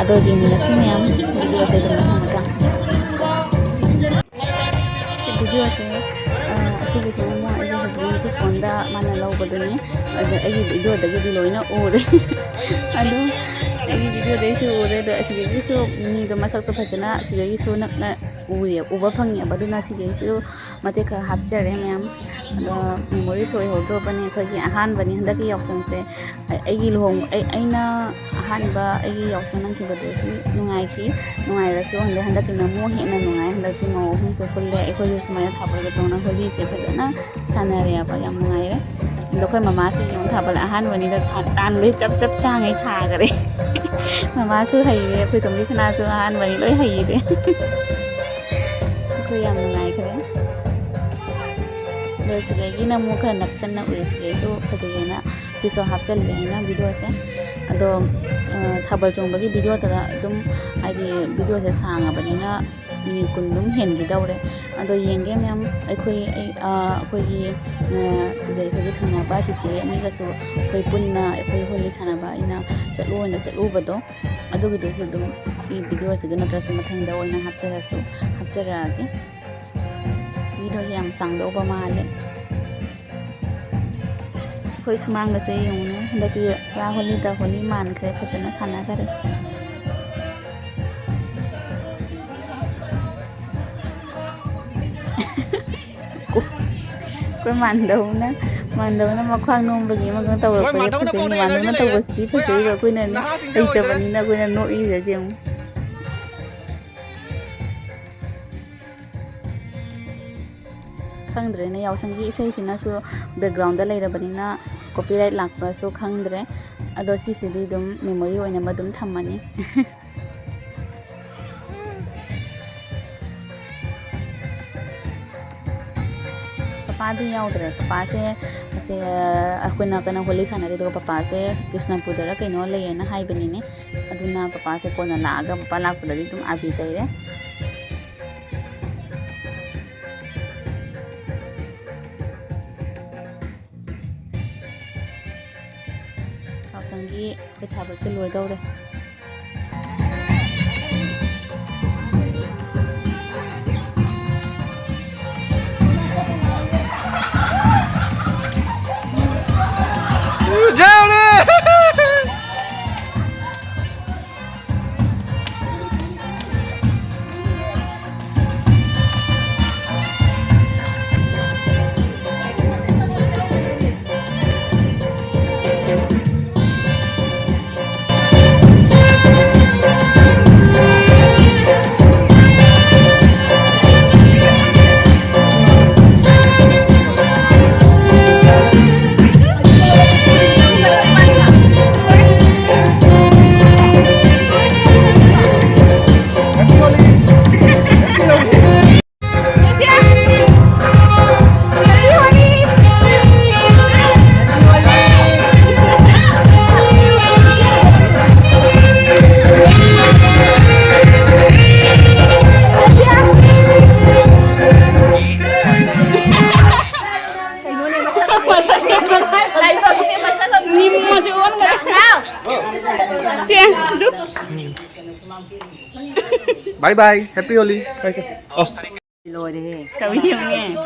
ꯑꯗꯣ ꯌꯦꯡꯃꯤꯟꯅꯁꯤ ꯃꯌꯥꯝ ꯚꯤꯗꯤꯑꯣꯁꯦ ꯑꯗꯨꯝ ꯃꯊꯪ ꯃꯊꯪ꯫ ꯁꯤ ꯚꯤꯗꯤꯑꯣꯁꯦ, ꯑ, ꯑꯁꯤꯒꯤꯁꯤꯅ ꯑꯃꯨꯛ ꯑꯩꯒꯤ ꯍꯁꯕꯦꯟꯒꯤ ꯐꯣꯟꯗ ꯃꯥꯅ ꯂꯧꯕꯗꯨꯅꯤ꯫ ꯑꯗ ꯑꯩꯒꯤ ꯚꯤꯗꯤꯑꯣꯗꯒꯤꯗꯤ ꯂꯣꯏꯅ ꯎꯔꯦ꯫ ꯑꯗꯣ ꯑꯩꯒꯤ ꯚꯤꯗꯤꯑꯣꯗꯩꯁꯨ ꯎꯔꯦ, ꯑꯗꯣ ꯑꯁꯤꯗꯒꯤꯁꯨ ꯃꯤꯗꯣ ꯃꯁꯛꯇꯣ ꯐꯖꯅ ꯑꯁꯤꯗꯒꯤꯁꯨ ꯅꯛꯅ ꯎꯔꯦ, ꯎꯕ ꯐꯪꯉꯦꯕ꯫ ꯑꯗꯨꯅ ꯑꯁꯤꯗꯒꯤꯁꯨ ꯃꯇꯦꯛ ꯈꯔ ꯍꯥꯞꯆꯔꯦ ꯃꯌꯥꯝ꯫ ꯑꯗꯣ ꯃꯦꯃꯣꯔꯤꯁ ꯑꯣꯏꯍꯧꯗ꯭ꯔꯕꯅꯤ ꯑꯩꯈꯣꯏꯒꯤ ꯑꯍꯥꯟꯕꯅꯤ ꯍꯟꯗꯛꯀꯤ ꯌꯥꯎꯁꯪꯁꯦ꯫ ꯑꯩ-, ꯑꯩꯒꯤ ꯂꯨꯍꯣꯡ-, ꯑꯩ-, ꯑꯩꯅ ꯑꯍꯥꯟꯕ ꯑꯩꯒꯤ ꯌꯥꯎꯁꯪ ꯅꯪꯈꯤꯕꯗꯨꯁꯨ ꯅꯨꯡꯉꯥꯏꯈꯤ꯫ ꯅꯨꯡꯉꯥꯏꯔꯁꯨ ꯍꯟꯗꯛ, ꯍꯟꯗꯛꯀꯤꯅ ꯑꯃꯨꯛ ꯍꯦꯟꯅ ꯅꯨꯡꯉꯥꯏ꯫ ꯍꯟꯗꯛꯇꯤ ꯃꯧ ꯑꯍꯨꯝꯁꯨ ꯄꯨꯜꯂꯦ꯫ ꯑꯩꯈꯣꯏꯁꯨ ꯁꯨꯃꯥꯏꯅ ꯊꯥꯕꯜꯒ ꯆꯣꯡꯅ ꯍꯣꯂꯤꯁꯦ ꯐꯖꯅ ꯁꯥꯟꯅꯔꯦꯕ꯫ ꯌꯥꯝ ꯅꯨꯡꯉꯥꯏꯔꯦ꯫ ꯑꯗꯣ ꯑꯩꯈꯣꯏ ꯃꯃꯥꯁꯤ ꯌꯦꯡꯉꯨ, ꯊꯥꯕꯜ ꯑꯍꯥꯟꯕꯅꯤꯗ ꯊꯥ-, ꯇꯥꯟꯕꯩ ꯆꯞ ꯆꯞ ꯆꯥꯡꯉꯩ ꯊꯥꯈꯔꯦ꯫ ꯃꯃꯥꯁꯨ ꯍꯩꯔꯦ, ꯑꯩꯈꯣꯏ ꯇꯣꯝꯕꯤ ꯁꯅꯥꯁꯨ ꯑꯍꯥꯟꯕꯅꯤ, ꯂꯣꯏ ꯍꯩꯔꯦ꯫ ꯑꯩꯈꯣꯏ ꯌꯥꯝ ꯅꯨꯡꯉꯥꯏꯈ꯭ꯔꯦ꯫ ꯑꯗꯣ ꯁꯤꯗꯒꯤꯅ ꯑꯃꯨꯛ ꯈꯔ ꯅꯛꯁꯟꯅ ꯎꯏ, ꯁꯤꯗꯩꯁꯨ ꯐꯖꯩꯌꯦꯅ ꯁꯤꯁꯨ ꯍꯥꯞꯆꯤꯜꯂꯦ ꯑꯩꯅ ꯚꯤꯗꯤꯑꯣꯁꯦ꯫ ꯑꯗꯣ, ꯑ, ꯊꯥꯕꯜ ꯆꯣꯡꯕꯒꯤ ꯚꯤꯗꯤꯑꯣꯗ ꯑꯗꯨꯝ, ꯍꯥꯏꯗꯤ, ꯚꯤꯗꯤꯑꯣꯁꯦ ꯁꯥꯡꯉꯕꯅꯤꯅ ꯃꯤꯅꯤꯠ ꯀꯨꯟ ꯑꯗꯨꯝ ꯍꯦꯟꯒꯗꯧꯔꯦ꯫ ꯑꯗꯣ ꯌꯦꯡꯒꯦ ꯃꯌꯥꯝ, ꯑꯩꯈꯣꯏ, ꯑꯩ, ꯑ, ꯑꯩꯈꯣꯏꯒꯤ, ꯑ, ꯁꯤꯗ ꯑꯩꯈꯣꯏꯒꯤ ꯊꯪꯅꯕ ꯆꯤꯆꯦ ꯑꯅꯤꯒꯁꯨ ꯑꯩꯈꯣꯏ ꯄꯨꯟꯅ ꯑꯩꯈꯣꯏ ꯍꯣꯂꯤ ꯁꯥꯟꯅꯕ ꯑꯩꯅ ꯆꯠꯂꯨꯅ ꯆꯠꯂꯨꯕꯗꯣ, ꯑꯗꯨꯒꯤꯗꯨꯁꯨ ꯑꯗꯨꯝ ꯁꯤ ꯚꯤꯗꯤꯑꯣꯁꯤꯒ ꯅꯠꯇ꯭ꯔꯁꯨ ꯃꯊꯪꯗ ꯑꯣꯏꯅ ꯍꯥꯞꯆꯔꯁꯨ, ꯍꯥꯞꯆꯔꯛꯑꯒꯦ꯫ ꯚꯤꯗꯤꯑꯣꯁꯦ ꯌꯥꯝ ꯁꯥꯡꯗꯧꯕ ꯃꯥꯜꯂꯦ꯫ ꯑꯩꯈꯣꯏ ꯁꯨꯃꯥꯡꯒꯁꯦ ꯌꯦꯡꯉꯨꯅꯦ, ꯍꯟꯗꯛꯇꯤ ꯄꯨꯔꯥ ꯍꯣꯂꯤꯗ ꯍꯣꯂꯤ ꯃꯥꯟꯈ꯭ꯔꯦ, ꯐꯖꯅ ꯁꯥꯟꯅꯈꯔꯦ꯫ ꯑꯩꯈꯣꯏ ꯃꯥꯟꯗꯧꯅ, ꯃꯥꯟꯗꯧꯅ ꯃꯈ꯭ꯋꯥꯡ ꯅꯣꯝꯕꯒꯤ ꯑꯃꯒ ꯇꯧꯔꯛꯄꯒꯤ ꯐꯖꯩ꯫ ꯃꯥꯟꯗꯧꯅ ꯇꯧꯕꯁꯤꯗꯤ ꯐꯖꯩꯕ, ꯑꯩꯈꯣꯏꯅ ꯍꯩꯇꯕꯅꯤꯅ ꯑꯩꯈꯣꯏꯅ ꯅꯣꯛꯏꯁꯦ ꯌꯦꯡꯉꯨ꯫ ꯈꯪꯗ꯭ꯔꯦꯅꯦ, ꯌꯥꯎꯁꯪꯒꯤ ꯏꯁꯩꯁꯤꯅꯁꯨ ꯕꯦꯛꯒ꯭ꯔꯥꯎꯟꯗ ꯂꯩꯔꯕꯅꯤꯅ ꯀꯣꯄꯤꯔꯥꯏꯠ ꯂꯥꯛꯄ꯭ꯔꯁꯨ ꯈꯪꯗ꯭ꯔꯦ꯫ ꯑꯗꯣ ꯁꯤꯁꯤꯗꯤ ꯑꯗꯨꯝ ꯃꯦꯃꯣꯔꯤ ꯑꯣꯏꯅꯕ ꯑꯗꯨꯝ ꯊꯝꯃꯅꯤ꯫ ꯄꯄꯥꯗꯤ ꯌꯥꯎꯗ꯭ꯔꯦ꯫ ꯄꯄꯥꯁꯦ ꯑꯁꯦ, ꯑꯩꯈꯣꯏꯅ ꯀꯩꯅꯣ ꯍꯣꯂꯤ ꯁꯥꯟꯅꯔꯤꯗꯨꯒ ꯄꯄꯥꯁꯦ ꯀ꯭ꯔꯤꯁꯅꯄꯨꯔꯗꯔ ꯀꯩꯅꯣ ꯂꯩꯌꯦꯅ ꯍꯥꯏꯕꯅꯤꯅꯦ꯫ ꯑꯗꯨꯅ ꯄꯄꯥꯁꯦ ꯀꯣꯟꯅ ꯂꯥꯛꯑꯒ, ꯄꯄꯥ ꯂꯥꯛꯄꯗꯗꯤ ꯑꯗꯨꯝ ꯑꯥꯕꯤ ꯇꯩꯔꯦ꯫ ꯌꯥꯎꯁꯪꯒꯤ ꯑꯩꯈꯣꯏ ꯊꯥꯕꯜꯁꯦ ꯂꯣꯏꯗꯧꯔꯦ꯫ ꯕꯥꯏ ꯕꯥꯏ, ꯍꯦꯄꯤ ꯍꯣꯂꯤ꯫ ꯕꯥꯏ ꯕꯥꯏ꯫ ꯑꯣ꯫ ꯂꯣꯏꯔꯦꯍꯦ꯫ ꯀꯃꯤꯅꯦ꯫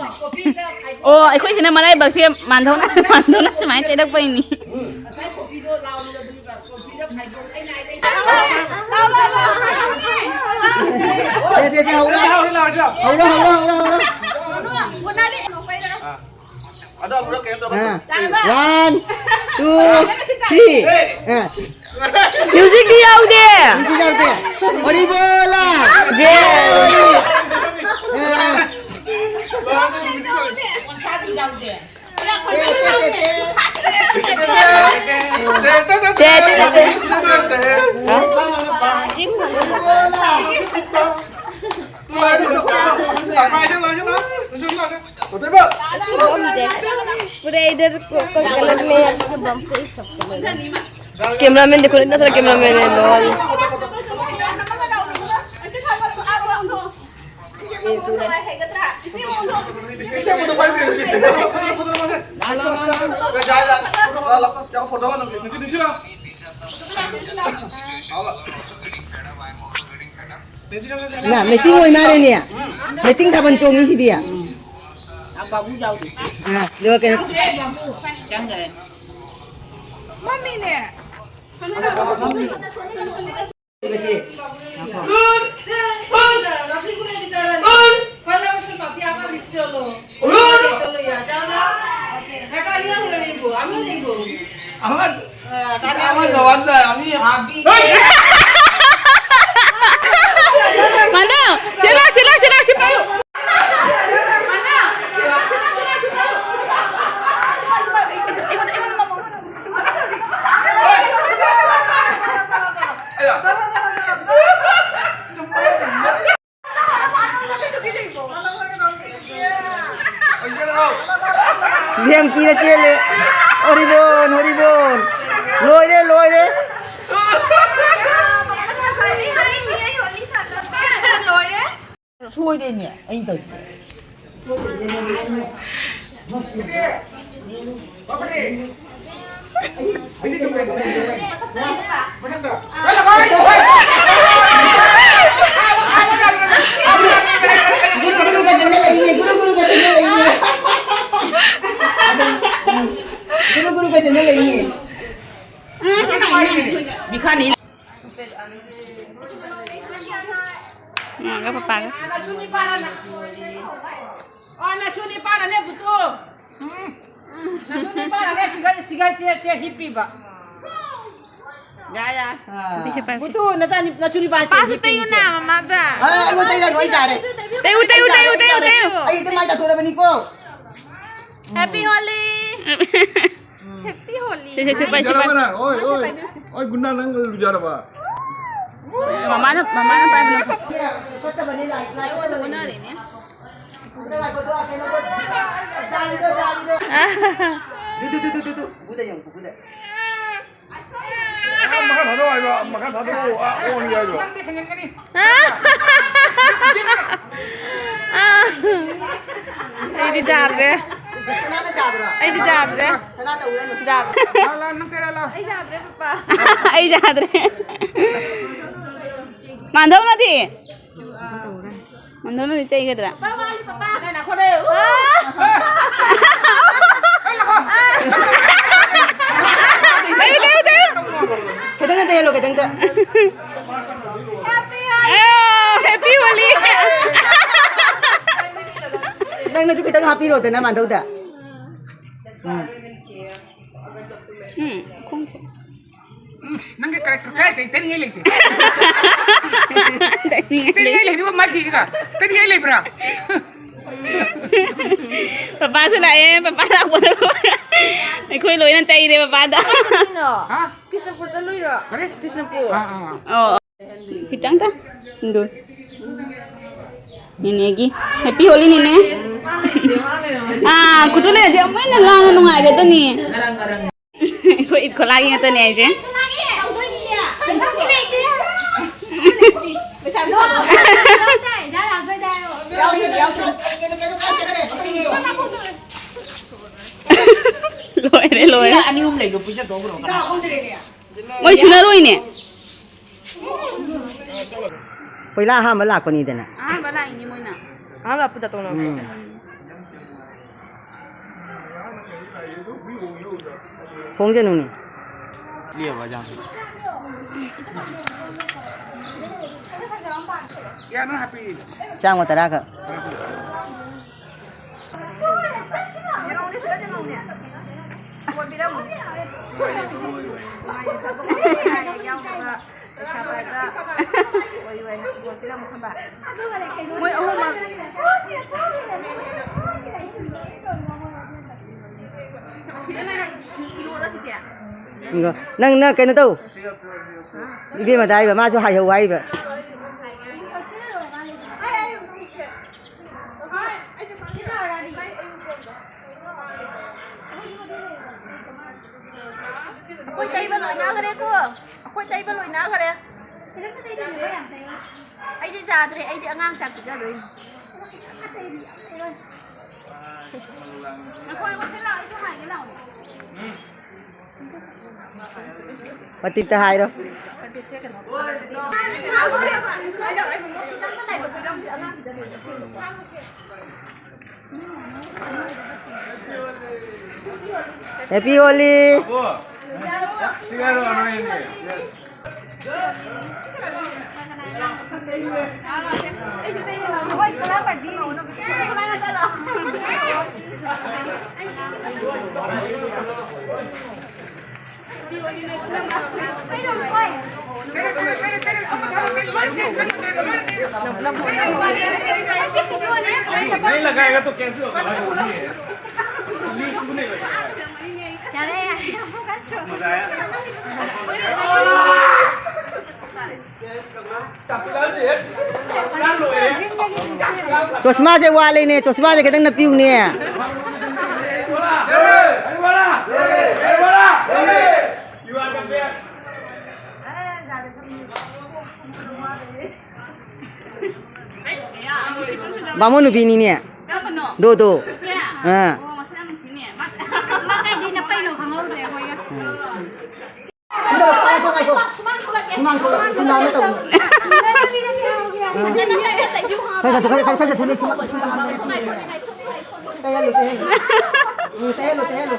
ꯑꯣ, ꯑꯩꯈꯣꯏꯁꯤꯅ ꯃꯔꯥꯏꯕꯛꯁꯦ ꯃꯥꯟꯗꯧꯅ, ꯃꯥꯟꯗꯧꯅ ꯁꯨꯃꯥꯏꯅ ꯇꯩꯔꯛꯄꯩꯅꯤ꯫ ꯁꯦ, ꯁꯦ, ꯁꯦ, ꯍꯧꯔꯣ꯫ ꯍꯧꯔꯣ, ꯍꯧꯔꯣ, ꯍꯧꯔꯣ, ꯍꯧꯔꯣ꯫ ꯑꯗꯣ ꯑꯃꯨꯔꯛ ꯀꯩꯅꯣ ꯇꯧꯔꯣ꯫ ꯑꯥ꯫ One, two, three. ꯑꯥ꯫ ꯃ꯭ꯌꯨꯖꯤꯛꯇꯤ ꯌꯥꯎꯗꯦ꯫ ꯃ꯭ꯌꯨꯖꯤꯛ ꯌꯥꯎꯗꯦ꯫ ꯍꯣꯔꯤꯕꯣꯂꯥ꯫ ꯖꯦ꯫ ꯑꯥ꯫ ꯇꯦ, ꯇꯦ, ꯇꯦ, ꯇꯦ꯫ ꯍꯥ? पूरा इधर को, को कलर में है, इसको बम को इस सब कलर में। कैमरामैन देखो, इतना सारा कैमरामैन है, लॉल। ꯅ ꯃꯤꯇꯤꯡ ꯑꯣꯏ ꯃꯥꯜꯂꯦꯅꯦ꯫ ꯃꯤꯇꯤꯡ ꯊꯥꯕꯜ ꯆꯣꯡꯉꯤꯁꯤꯗꯤ꯫ ꯑꯥ, ꯑꯗꯨꯒ ꯀꯩꯅꯣ꯫ ꯃꯝꯃꯤꯅꯦ꯫ আমার, আমার জবাব দেয়, আমি মানে, সেটা, সেটা, সেটা, সেটা। ꯙꯦꯝꯀꯤꯅ ꯆꯦꯜꯂꯦ꯫ ꯍꯣꯔꯤꯕꯣꯟ, ꯍꯣꯔꯤꯕꯣꯟ꯫ ꯂꯣꯏꯔꯦ, ꯂꯣꯏꯔꯦ꯫ ꯁꯣꯏꯔꯦꯅꯦ ꯑꯩꯅ ꯇꯧꯔꯤꯁꯦ꯫ ꯒꯨꯔꯨ ꯒꯨꯔꯨꯒ ꯆꯦꯟꯖꯜꯂꯛꯏꯅꯦ, ꯒꯨꯔꯨ ꯒꯨꯔꯨꯒ ꯆꯦꯟꯖꯜꯂꯛꯏꯅꯦ꯫ ꯒꯨꯔꯨ ꯒꯨꯔꯨꯒ ꯆꯦꯟꯖꯜꯂꯛꯏꯅꯦ꯫ ꯃꯤꯈꯥꯅꯤ꯫ ꯃꯥꯒ ꯄꯄꯥꯒ꯫ ꯑꯣ, ꯅꯁꯨ ꯅꯤꯄꯥꯅꯅꯦ, ꯄꯨꯇꯨ꯫ ꯅꯁꯨ ꯅꯤꯄꯥꯅꯅꯦ, ꯁꯤꯒ, ꯁꯤꯒ, ꯁꯦ, ꯁꯦ, ꯍꯤꯞꯄꯤꯕ꯫ ꯌꯥ, ꯌꯥ꯫ ꯑꯥ꯫ ꯄꯨꯇꯨ, ꯅꯆꯥ ꯅꯤ-, ꯅꯁꯨ ꯅꯤꯄꯥꯁꯦ ꯄꯥꯁꯨ ꯍꯤꯞꯄꯤꯁꯦ꯫ ꯇꯩꯌꯨꯅ, ꯃꯃꯥꯗ꯫ ꯑꯥ, ꯑꯩꯉꯣꯟꯗ ꯇꯩꯔꯅꯨ, ꯑꯩ ꯌꯥꯔꯦ꯫ ꯇꯩꯌꯨ, ꯇꯩꯌꯨ, ꯑꯩ ꯌꯥꯔꯦ, ꯇꯩꯌꯨ, ꯑꯩ ꯌꯥꯔꯦ꯫ ꯇꯩꯌꯨ꯫ ꯑꯩ ꯍꯦꯛꯇ ꯃꯥꯏ ꯇꯥꯊꯣꯔꯛꯑꯕꯅꯤꯀꯣ꯫ Happy Holi! Happy Holi! ꯁꯦ, ꯁꯦ, ꯁꯦ, ꯄꯥꯏ, ꯁꯦ, ꯄꯥꯏ꯫ ꯂꯨꯖꯔꯕ ꯅꯪ? ꯑꯣꯏ, ꯑꯣꯏ, ꯑꯣꯏ, ꯒꯨꯟꯗꯥ, ꯅꯪ ꯂꯨꯖꯔꯕ? ꯃꯃꯥꯅ, ꯃꯃꯥꯅ ꯄꯥꯏꯕꯅ ꯐꯩ꯫ ꯐꯠꯇꯕꯅꯤ, ꯂꯥꯏ, ꯂꯥꯏ ꯐꯠꯇꯕꯅꯤ꯫ ꯑꯣꯟꯅꯔꯦꯅꯦ꯫ ꯑꯗꯨ ꯉꯥꯏꯈꯣ, ꯑꯗꯨ ꯀꯩꯅꯣꯗꯣ, ꯖꯥꯂꯤꯗꯣ, ꯖꯥꯂꯤꯗꯣ꯫ ꯗꯨ, ꯗꯨ, ꯗꯨ, ꯗꯨ, ꯗꯨ, ꯗꯨ꯫ ꯒꯨꯗ ꯌꯦꯡꯉꯨ, ꯒꯨꯗ꯫ ꯑꯥ, ꯃꯈꯥ ꯊꯥꯗꯧ ꯍꯥꯏꯕ, ꯃꯈꯥ ꯊꯥꯗꯧ, ꯑꯥ, ꯑꯣꯟꯒꯦ ꯍꯥꯏꯕ꯫ ꯑꯥ꯫ ꯑꯩꯗꯤ ꯌꯥꯗ꯭ꯔꯦ꯫ ꯁꯅꯥꯅ ꯌꯥꯕ꯭ꯔꯣ? ꯑꯩꯗꯤ ꯌꯥꯗ꯭ꯔꯦ꯫ ꯁꯅꯥ ꯇꯧꯔꯅꯨ꯫ ꯌꯥꯗ꯭ꯔꯦ꯫ ꯂꯥ, ꯂꯥ, ꯅꯪ ꯀꯩꯔꯥ, ꯂꯥ꯫ ꯑꯩ ꯌꯥꯗ꯭ꯔꯦ, ꯄꯄꯥ꯫ ꯑꯩ ꯌꯥꯗ꯭ꯔꯦ꯫ ꯃꯥꯟꯗꯧꯅꯗꯤ? ꯃꯥꯟꯗꯧꯅꯗꯤ ꯇꯩꯒꯗ꯭ꯔꯥ? ꯄꯄꯥ ꯋꯥꯠꯂꯤ, ꯄꯄꯥ꯫ ꯂꯩꯌꯨ, ꯂꯩꯌꯨ, ꯂꯩꯌꯨ꯫ ꯈꯤꯇꯪ ꯇꯩꯍꯜꯂꯣ, ꯈꯤꯇꯪ ꯇ-, ꯑꯥ, Happy Holi꯫ ꯅꯪꯅꯁꯨ ꯈꯤꯇꯪ ꯍꯥꯞꯄꯤꯔꯣꯗꯅ, ꯃꯥꯟꯗꯧꯗ꯫ ꯎꯝ꯫ ꯎꯝ, ꯈꯣꯡꯁꯦ꯫ ꯎꯝ, ꯅꯪꯒꯤ ꯀꯔꯦꯛꯇꯔ ꯀꯥꯏꯗꯩ ꯇꯩꯅꯤꯡꯉꯥꯏ ꯂꯩꯇꯦ꯫ ꯇꯩꯅꯤꯡꯉꯥꯏ ꯇꯩꯅꯤꯡꯉꯥꯏ ꯂꯩ꯫ ꯂꯩꯔꯤꯕ ꯃꯥꯏꯊꯤꯁꯤꯒ? ꯇꯩꯅꯤꯡꯉꯥꯏ ꯂꯩꯕ꯭ꯔꯥ? ꯄꯄꯥꯁꯨ ꯂꯥꯛꯑꯦ, ꯄꯄꯥ ꯂꯥꯛꯄꯗ ꯑꯩꯈꯣꯏ ꯂꯣꯏꯅ ꯇꯩꯔꯦ ꯄꯄꯥꯗ꯫ ꯀꯩꯅꯣ? ꯍꯥ? ꯕꯤꯁꯅꯨꯄꯨꯔ ꯆꯠꯂꯨꯏꯔꯣ? ꯀꯔꯤ? ꯕꯤꯁꯅꯨꯄꯨꯔ꯫ ꯑꯥ, ꯑꯥ, ꯑꯥ꯫ ꯑꯣ꯫ ꯈꯤꯇꯪ ꯇ-, ꯁꯤꯟꯗꯨꯔ꯫ ꯅꯦꯅꯦꯒꯤ꯫ Happy Holi, ꯅꯦꯅꯦ꯫ ꯑꯥ, ꯈꯨꯠꯇꯨ ꯂꯩꯔꯗꯤ ꯑꯃꯨꯛ ꯍꯦꯟꯅ ꯂꯥꯡꯉ ꯅꯨꯡꯉꯥꯏꯒꯗꯕꯅꯤ꯫ ꯑꯩꯈꯣꯏ ꯏꯠ ꯈꯣꯂꯥꯒꯤ ꯉꯥꯛꯇꯅꯦ ꯍꯥꯏꯁꯦ꯫ ꯂꯣꯏꯔꯦ, ꯂꯣꯏꯔꯦ꯫ ꯑꯅꯤ ꯑꯍꯨꯝ ꯂꯩꯕ ꯄꯤꯖꯊꯣꯛꯈ꯭ꯔꯣ ꯀꯅꯥ? ꯃꯣꯏ ꯁꯨꯅꯔꯣꯏꯅꯦ꯫ ꯄꯣꯏꯂꯥ ꯑꯍꯥꯟꯕ ꯂꯥꯛꯄꯅꯤꯗꯅ꯫ ꯑꯍꯥꯟꯕ ꯂꯥꯛꯏꯅꯤ ꯃꯣꯏꯅ꯫ ꯑꯍꯥꯟꯕ ꯂꯥꯛꯄ ꯖꯥꯠꯇꯧꯅ꯫ ꯎꯝ꯫ ꯈꯣꯡꯖꯅꯨꯅꯦ꯫ ꯆꯥꯝꯃ ꯇꯔꯥ ꯈꯛ꯫ ꯃꯣꯏ ꯑꯍꯨꯝꯃꯛ꯫ ꯅꯪꯅ ꯀꯩꯅꯣ ꯇꯧ, ꯏꯕꯦꯝꯃꯗ ꯍꯥꯏꯕ, ꯃꯥꯁꯨ ꯍꯥꯏꯍꯧ ꯍꯥꯏꯕ꯫ ꯑꯩꯈꯣꯏ ꯇꯩꯕ ꯂꯣꯏꯅꯈ꯭ꯔꯦꯀꯣ꯫ ꯑꯩꯈꯣꯏ ꯇꯩꯕ ꯂꯣꯏꯅꯈ꯭ꯔꯦ꯫ ꯑꯩꯗꯤ ꯆꯥꯗ꯭ꯔꯦ, ꯑꯩꯗꯤ ꯑꯉꯥꯡ ꯆꯥꯛ ꯄꯤꯖꯗꯣꯏꯅꯤ꯫ ꯃꯇꯤꯛꯇ ꯍꯥꯏꯔꯣ꯫ Happy Holi! नहीं लगाएगा तो कैंसिल होगा। ꯌꯥꯔꯦ, ꯌꯥꯔꯦ, ꯌꯥꯝ ꯐꯣꯀꯁ ꯇꯧꯔꯣ꯫ ꯆꯣꯁꯃꯥꯁꯦ ꯋꯥꯠꯂꯦꯅꯦ, ꯆꯣꯁꯃꯥꯁꯦ ꯈꯤꯇꯪ ꯅꯞꯄꯤꯌꯨꯅꯦ꯫ ꯕꯥꯃꯣꯟ ꯅꯨꯄꯤꯅꯤꯅꯦ꯫ ꯀꯔꯝꯕꯅꯣ? ꯗꯣ, ꯗꯣ꯫ ꯁꯤꯔꯥ? ꯑꯥ꯫ ꯑꯣ, ꯃꯁꯛ ꯌꯥꯝ ꯅꯨꯡꯁꯤꯅꯦ꯫ ꯃꯥ, ꯃꯥ ꯀꯥꯏꯗꯩ ꯅꯞꯄꯩꯅꯣ ꯈꯪꯍꯧꯗ꯭ꯔꯦ ꯑꯩꯈꯣꯏꯒ꯫ ꯎꯝ꯫ ꯁꯨꯃꯥꯡ ꯊꯣꯛꯂꯛꯑꯣ, ꯁꯨꯃꯥꯡꯗ ꯇꯧꯅꯤ꯫ ꯐꯖꯅ ꯇꯩꯔ ꯇꯩꯕꯤꯌꯨ ꯈꯪꯉꯕ? ꯈꯔ ꯈꯔ ꯈꯔ ꯈꯔ ꯊꯨꯅ ꯁꯨꯃꯥꯡ, ꯁꯨꯃꯥꯡ ꯇꯩꯍꯜꯂꯨ, ꯇꯩꯍꯜꯂꯨ꯫ ꯎꯝ, ꯇꯩꯍꯜꯂꯨ, ꯇꯩꯍꯜꯂꯨ꯫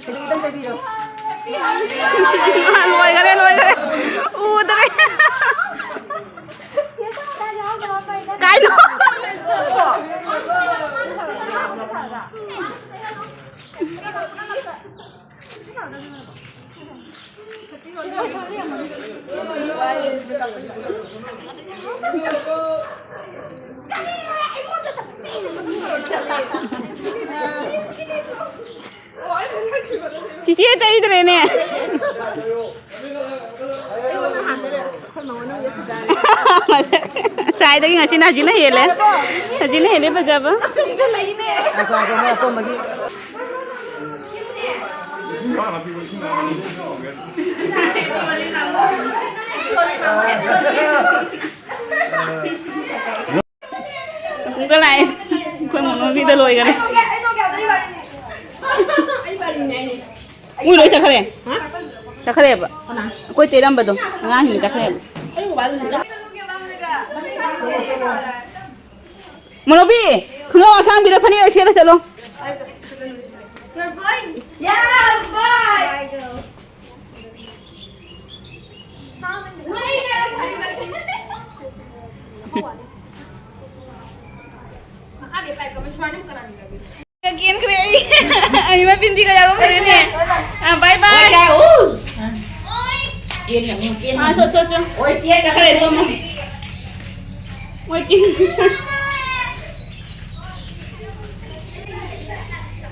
ꯈꯤꯇꯪ, ꯈꯤꯇꯪ ꯇꯩꯕꯤꯔꯣ꯫ ꯂꯣꯏꯈꯔꯦ, ꯂꯣꯏꯈꯔꯦ꯫ ꯎꯗ꯭ꯔꯦ꯫ ꯀꯥꯏꯅꯣ? ꯆꯤꯆꯦ ꯇꯩꯗ꯭ꯔꯦꯅꯦ꯫ ꯉꯁꯥꯏꯗꯒꯤ ꯉꯁꯤꯅ ꯍꯧꯖꯤꯛꯅ ꯍꯦꯜꯂꯦ꯫ ꯍꯧꯖꯤꯛꯅ ꯍꯦꯜꯂꯦ ꯐꯖꯕ꯫ ꯉꯥꯏꯈꯣ, ꯉꯥꯏꯈꯣ, ꯃꯣꯏ ꯑꯀꯣꯟꯕꯒꯤ꯫ ꯑꯃꯨꯛꯀ ꯂꯥꯛꯑꯦ꯫ ꯑꯩꯈꯣꯏ ꯃꯣꯅꯣꯕꯤꯗ ꯂꯣꯏꯈꯔꯦ꯫ ꯃꯣꯏ ꯂꯣꯏ ꯆꯠꯈ꯭ꯔꯦ꯫ ꯆꯠꯈ꯭ꯔꯦꯕ꯫ ꯑꯩꯈꯣꯏ ꯇꯩꯔꯝꯕꯗꯣ ꯑꯉꯥꯡꯁꯤꯡ ꯆꯠꯈ꯭ꯔꯦꯕ꯫ ꯃꯣꯅꯣꯕꯤ, ꯈꯣꯡꯒ꯭ꯔꯥꯎ ꯑꯁꯥꯡꯕꯤꯗ ꯐꯅꯦꯛ ꯁꯦꯠꯂ ꯆꯠꯂꯣ꯫ You're going? Yeah, bye. ꯀꯦꯟꯈ꯭ꯔꯦ ꯑꯩ꯫ ꯑꯩ ꯃꯄꯤꯟꯗꯤꯒ ꯌꯥꯎꯔꯝꯗ꯭ꯔꯦꯅꯦ꯫ ꯑꯥ, bye bye꯫ ꯑꯥ, ꯆꯣ, ꯆꯣ, ꯆꯣ꯫ ꯃꯣꯏ ꯀꯦꯟ-,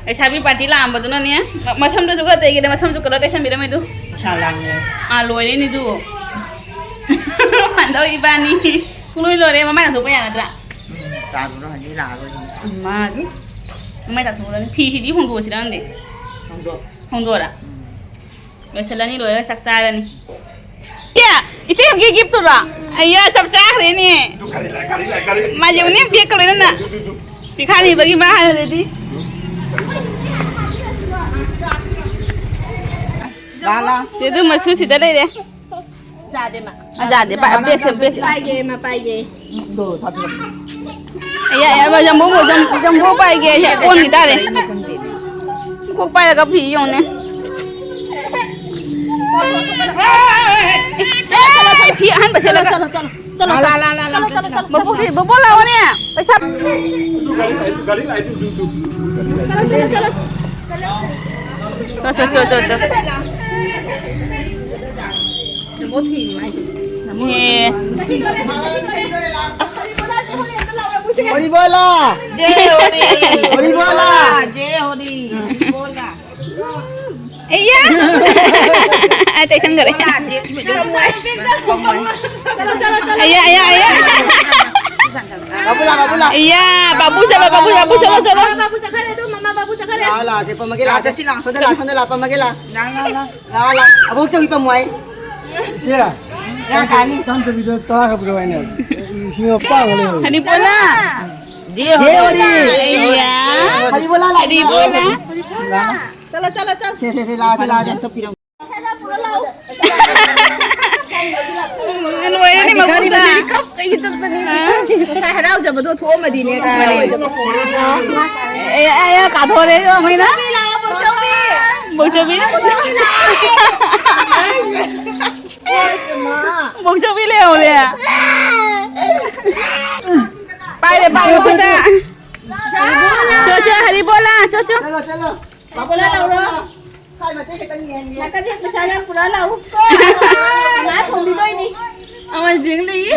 ꯂꯩꯁꯥꯕꯤ party ꯂꯥꯛꯑꯝꯕꯗꯨꯅꯅꯦ, ꯃ-, ꯃꯁꯝꯗꯨꯁꯨ ꯈꯔ ꯇꯩꯒꯦꯗ, ꯃꯁꯝꯁꯨ colour ꯇꯩꯁꯟꯕꯤꯔꯝꯃꯦ ꯑꯗꯨ꯫ ꯃꯁꯥ ꯂꯥꯡꯉꯦ꯫ ꯑꯥ, ꯂꯣꯏꯔꯦꯅꯦ ꯑꯗꯨ꯫ ꯍꯟꯗꯧ ꯏꯕꯥꯅꯤ꯫ ꯄꯨꯡꯂꯣꯏ ꯂꯣꯏꯔꯦ, ꯃꯃꯥꯏ ꯇꯥꯊꯣꯛꯄ ꯌꯥꯒꯗ꯭ꯔꯥ? ꯎꯝ, ꯇꯥꯔꯨꯔꯣ, ꯍꯧꯖꯤꯛ ꯂꯥꯛꯑꯔꯣꯏ꯫ ꯏꯃꯥ ꯑꯗꯨ꯫ ꯃꯃꯥꯏ ꯇꯥꯊꯣꯛꯎꯔꯅꯤ꯫ ꯐꯤꯁꯤꯗꯤ ꯍꯣꯡꯗꯣꯛꯑꯁꯤꯔ ꯈꯪꯗꯦ꯫ ꯍꯣꯡꯗꯣꯛ꯫ ꯍꯣꯡꯗꯣꯛꯑꯣꯔꯥ? ꯎꯝ꯫ ꯂꯣꯏꯁꯤꯜꯂꯅꯤ, ꯂꯣꯏꯔꯒ ꯆꯥꯛ ꯆꯥꯔꯅꯤ꯫ ꯑꯦ, ꯏꯇꯩꯒꯤ gift ꯇꯨꯔꯣ? ꯑꯩꯌꯥ, ꯆꯞ ꯆꯥꯈ꯭ꯔꯦꯅꯦ꯫ ꯃꯥꯁꯦ ꯎꯅꯦꯝ ꯄꯦꯛꯀ ꯂꯣꯏꯅꯅ꯫ ꯄꯤꯈꯥꯅꯤꯕꯒꯤ ꯃꯥ ꯍꯥꯏꯔꯗꯤ꯫ ꯂꯥ, ꯂꯥ꯫ ꯆꯦ ꯑꯗꯨ ꯃꯆꯨ ꯁꯤꯗ ꯂꯩꯔꯦ꯫ ꯌꯥꯗꯦ ꯃꯥ꯫ ꯑ, ꯌꯥꯗꯦ꯫ ꯄꯥꯏ-, ꯕꯦꯛꯁꯦ, ꯕꯦꯛꯁꯦ꯫ ꯄꯥꯏꯒꯦ, ꯃꯥ ꯄꯥꯏꯒꯦ꯫ ꯑꯦ, ꯑꯦ, ꯑꯦ, ꯖꯝꯕꯣ, ꯖꯝ-, ꯖꯝꯕꯣ ꯄꯥꯏꯒꯦ꯫ ꯑꯦ, ꯑꯣꯟꯈꯤ ꯇꯥꯔꯦ꯫ ꯀꯣꯛ ꯄꯥꯏꯔꯒ ꯐꯤ ꯌꯦꯡꯉꯨꯅꯦ꯫ ꯏꯁ, ꯆꯠꯂꯣ, ꯆꯠꯂꯣ, ꯆꯠꯂꯣ꯫ ꯐꯤ ꯑꯍꯟꯕ ꯆꯠꯂꯣ, ꯁꯦꯠꯂꯒ꯫ ꯆꯠꯂꯣ, ꯆꯠꯂꯣ, ꯆꯠꯂꯣ꯫ ꯂꯥ, ꯂꯥ, ꯂꯥ, ꯂꯥ, ꯂꯥ, ꯆꯠꯂꯣ, ꯆꯠꯂꯣ, ꯆꯠꯂꯣ꯫ ꯃꯕꯣꯛꯇꯤ, ꯕꯣꯕꯣ ꯂꯥꯛꯑꯣꯅꯦ꯫ ꯄꯩꯁꯥ꯫ ꯒꯥꯔꯤ ꯂꯥꯛꯑꯦ, ꯒꯥꯔꯤ ꯂꯥꯛꯑꯦ, ꯇꯨ, ꯇꯨ, ꯇꯨ꯫ ꯆꯠꯂꯣ, ꯆꯠꯂꯣ, ꯆꯠꯂꯣ꯫ ꯆꯣ, ꯆꯣ, ꯆꯣ, ꯆꯣ, ꯆꯣ꯫ ꯍꯦ꯫ ꯍꯣꯔꯤ ꯕꯣꯂꯥ꯫ ꯖꯦ ꯍꯣꯔꯤ꯫ ꯍꯣꯔꯤ ꯕꯣꯂꯥ꯫ ꯖꯦ ꯍꯣꯔꯤ꯫ ꯍꯣꯔꯤ ꯕꯣꯂꯥ꯫ ꯑꯌꯥ! ꯑꯥ, ꯇꯩꯁꯟꯈꯔꯦ꯫ ꯑꯌꯥ, ꯑꯌꯥ, ꯑꯌꯥ꯫ ꯕꯥꯕꯨꯂꯥ, ꯕꯥꯕꯨꯂꯥ꯫ ꯑꯌꯥ, ꯕꯥꯕꯨ ꯆꯠꯂꯣ, ꯕꯥꯕꯨ, ꯕꯥꯕꯨ ꯆꯠꯂꯣ, ꯆꯠꯂꯣ꯫ ꯕꯥꯕꯨ ꯆꯠꯈꯔꯦ ꯑꯗꯣ, ꯃꯃꯥ ꯕꯥꯕꯨ ꯆꯠꯈꯔꯦ꯫ ꯂꯥꯛꯑꯣ, ꯂꯥꯛꯑꯣ, ꯁꯦ, ꯄꯝꯃꯒꯦ, ꯂꯥꯛꯑꯣ, ꯁꯦ, ꯁꯣꯝꯗ ꯂꯥꯛꯑꯣ, ꯁꯣꯝꯗ ꯂꯥꯛꯑꯣ, ꯄꯝꯃꯒꯦ, ꯂꯥꯛꯑꯣ꯫ ꯂꯥꯛꯑꯣ, ꯂꯥꯛꯑꯣ꯫ ꯑꯕꯣꯛ ꯆꯧꯕꯤ ꯄꯝꯃꯣ ꯍꯥꯏ꯫ ꯏꯆꯦ, ꯌꯥ, ꯀꯥꯅꯤ꯫ ꯆꯥꯝ ꯆꯧꯕꯤꯗꯣ ꯇꯔꯥ ꯈꯛ ꯄꯤꯔꯛꯑꯣ ꯍꯥꯏꯅꯦ꯫ ꯂꯤꯁꯤꯡ ꯑꯃ ꯄꯥꯡꯉ ꯂꯩꯍꯧꯔꯦ꯫ ꯍꯅꯤꯄꯣꯂꯥ꯫ ꯖꯦ ꯍꯣꯔꯤ꯫ ꯑꯌꯥ꯫ ꯍꯔꯤꯕꯣꯂꯥ ꯂꯥꯛꯑꯦ꯫ ꯍꯔꯤꯕꯣꯂꯥ꯫ ꯂꯥꯛꯑꯣ꯫ ꯆꯠꯂꯣ, ꯆꯠꯂꯣ, ꯆꯠꯂꯣ꯫ ꯁꯦ, ꯁꯦ, ꯁꯦ, ꯂꯥꯛꯑꯣ, ꯁꯦ, ꯂꯥꯛꯑꯣ, ꯁꯦ꯫ ꯂꯣꯏꯔꯅꯤ ꯃꯕꯨꯛꯇ꯫ ꯉꯁꯥꯏ ꯍꯔꯥꯎꯖꯕꯗꯣ ꯊꯣꯛꯑꯝꯃꯗꯤꯅꯦ꯫ ꯑꯦ, ꯑꯦ, ꯑꯦ, ꯀꯥꯊꯣꯔꯦ ꯑꯗꯣ ꯑꯃꯨꯛ ꯍꯦꯟꯅ꯫ ꯕꯣꯛꯆꯧꯕꯤ ꯂꯥꯛꯑꯣ, ꯕꯣꯛꯆꯧꯕꯤ꯫ ꯕꯣꯛꯆꯧꯕꯤ꯫ ꯕꯣꯛꯆꯧꯕꯤ꯫ ꯕꯣꯛꯆꯧꯕꯤ ꯂꯩꯍꯧꯔꯦ꯫ ꯄꯥꯏꯔꯦ, ꯄꯥꯏꯔꯦ, ꯈꯨꯠꯇ꯫ ꯆꯣ, ꯆꯣ, ꯍꯔꯤꯕꯣꯂꯥ, ꯆꯣ, ꯆꯣ꯫ ꯆꯠꯂꯣ, ꯆꯠꯂꯣ꯫ ꯕꯥꯕꯨꯂꯥ ꯂꯧꯔꯣ꯫ ꯁꯥꯏ ꯃꯇꯦꯛ ꯈꯛꯇꯪ ꯌꯦꯡꯍꯟꯒꯦ꯫ ꯅꯥꯀꯟꯗ ꯄꯩꯁꯥ ꯌꯥꯝ ꯄꯨꯔꯛꯑ ꯂꯥꯛꯎ꯫ ꯉꯥ ꯊꯣꯡꯕꯤꯗꯣꯏꯅꯤ꯫ ꯑꯃ ꯌꯦꯡ ꯂꯩꯌꯦ꯫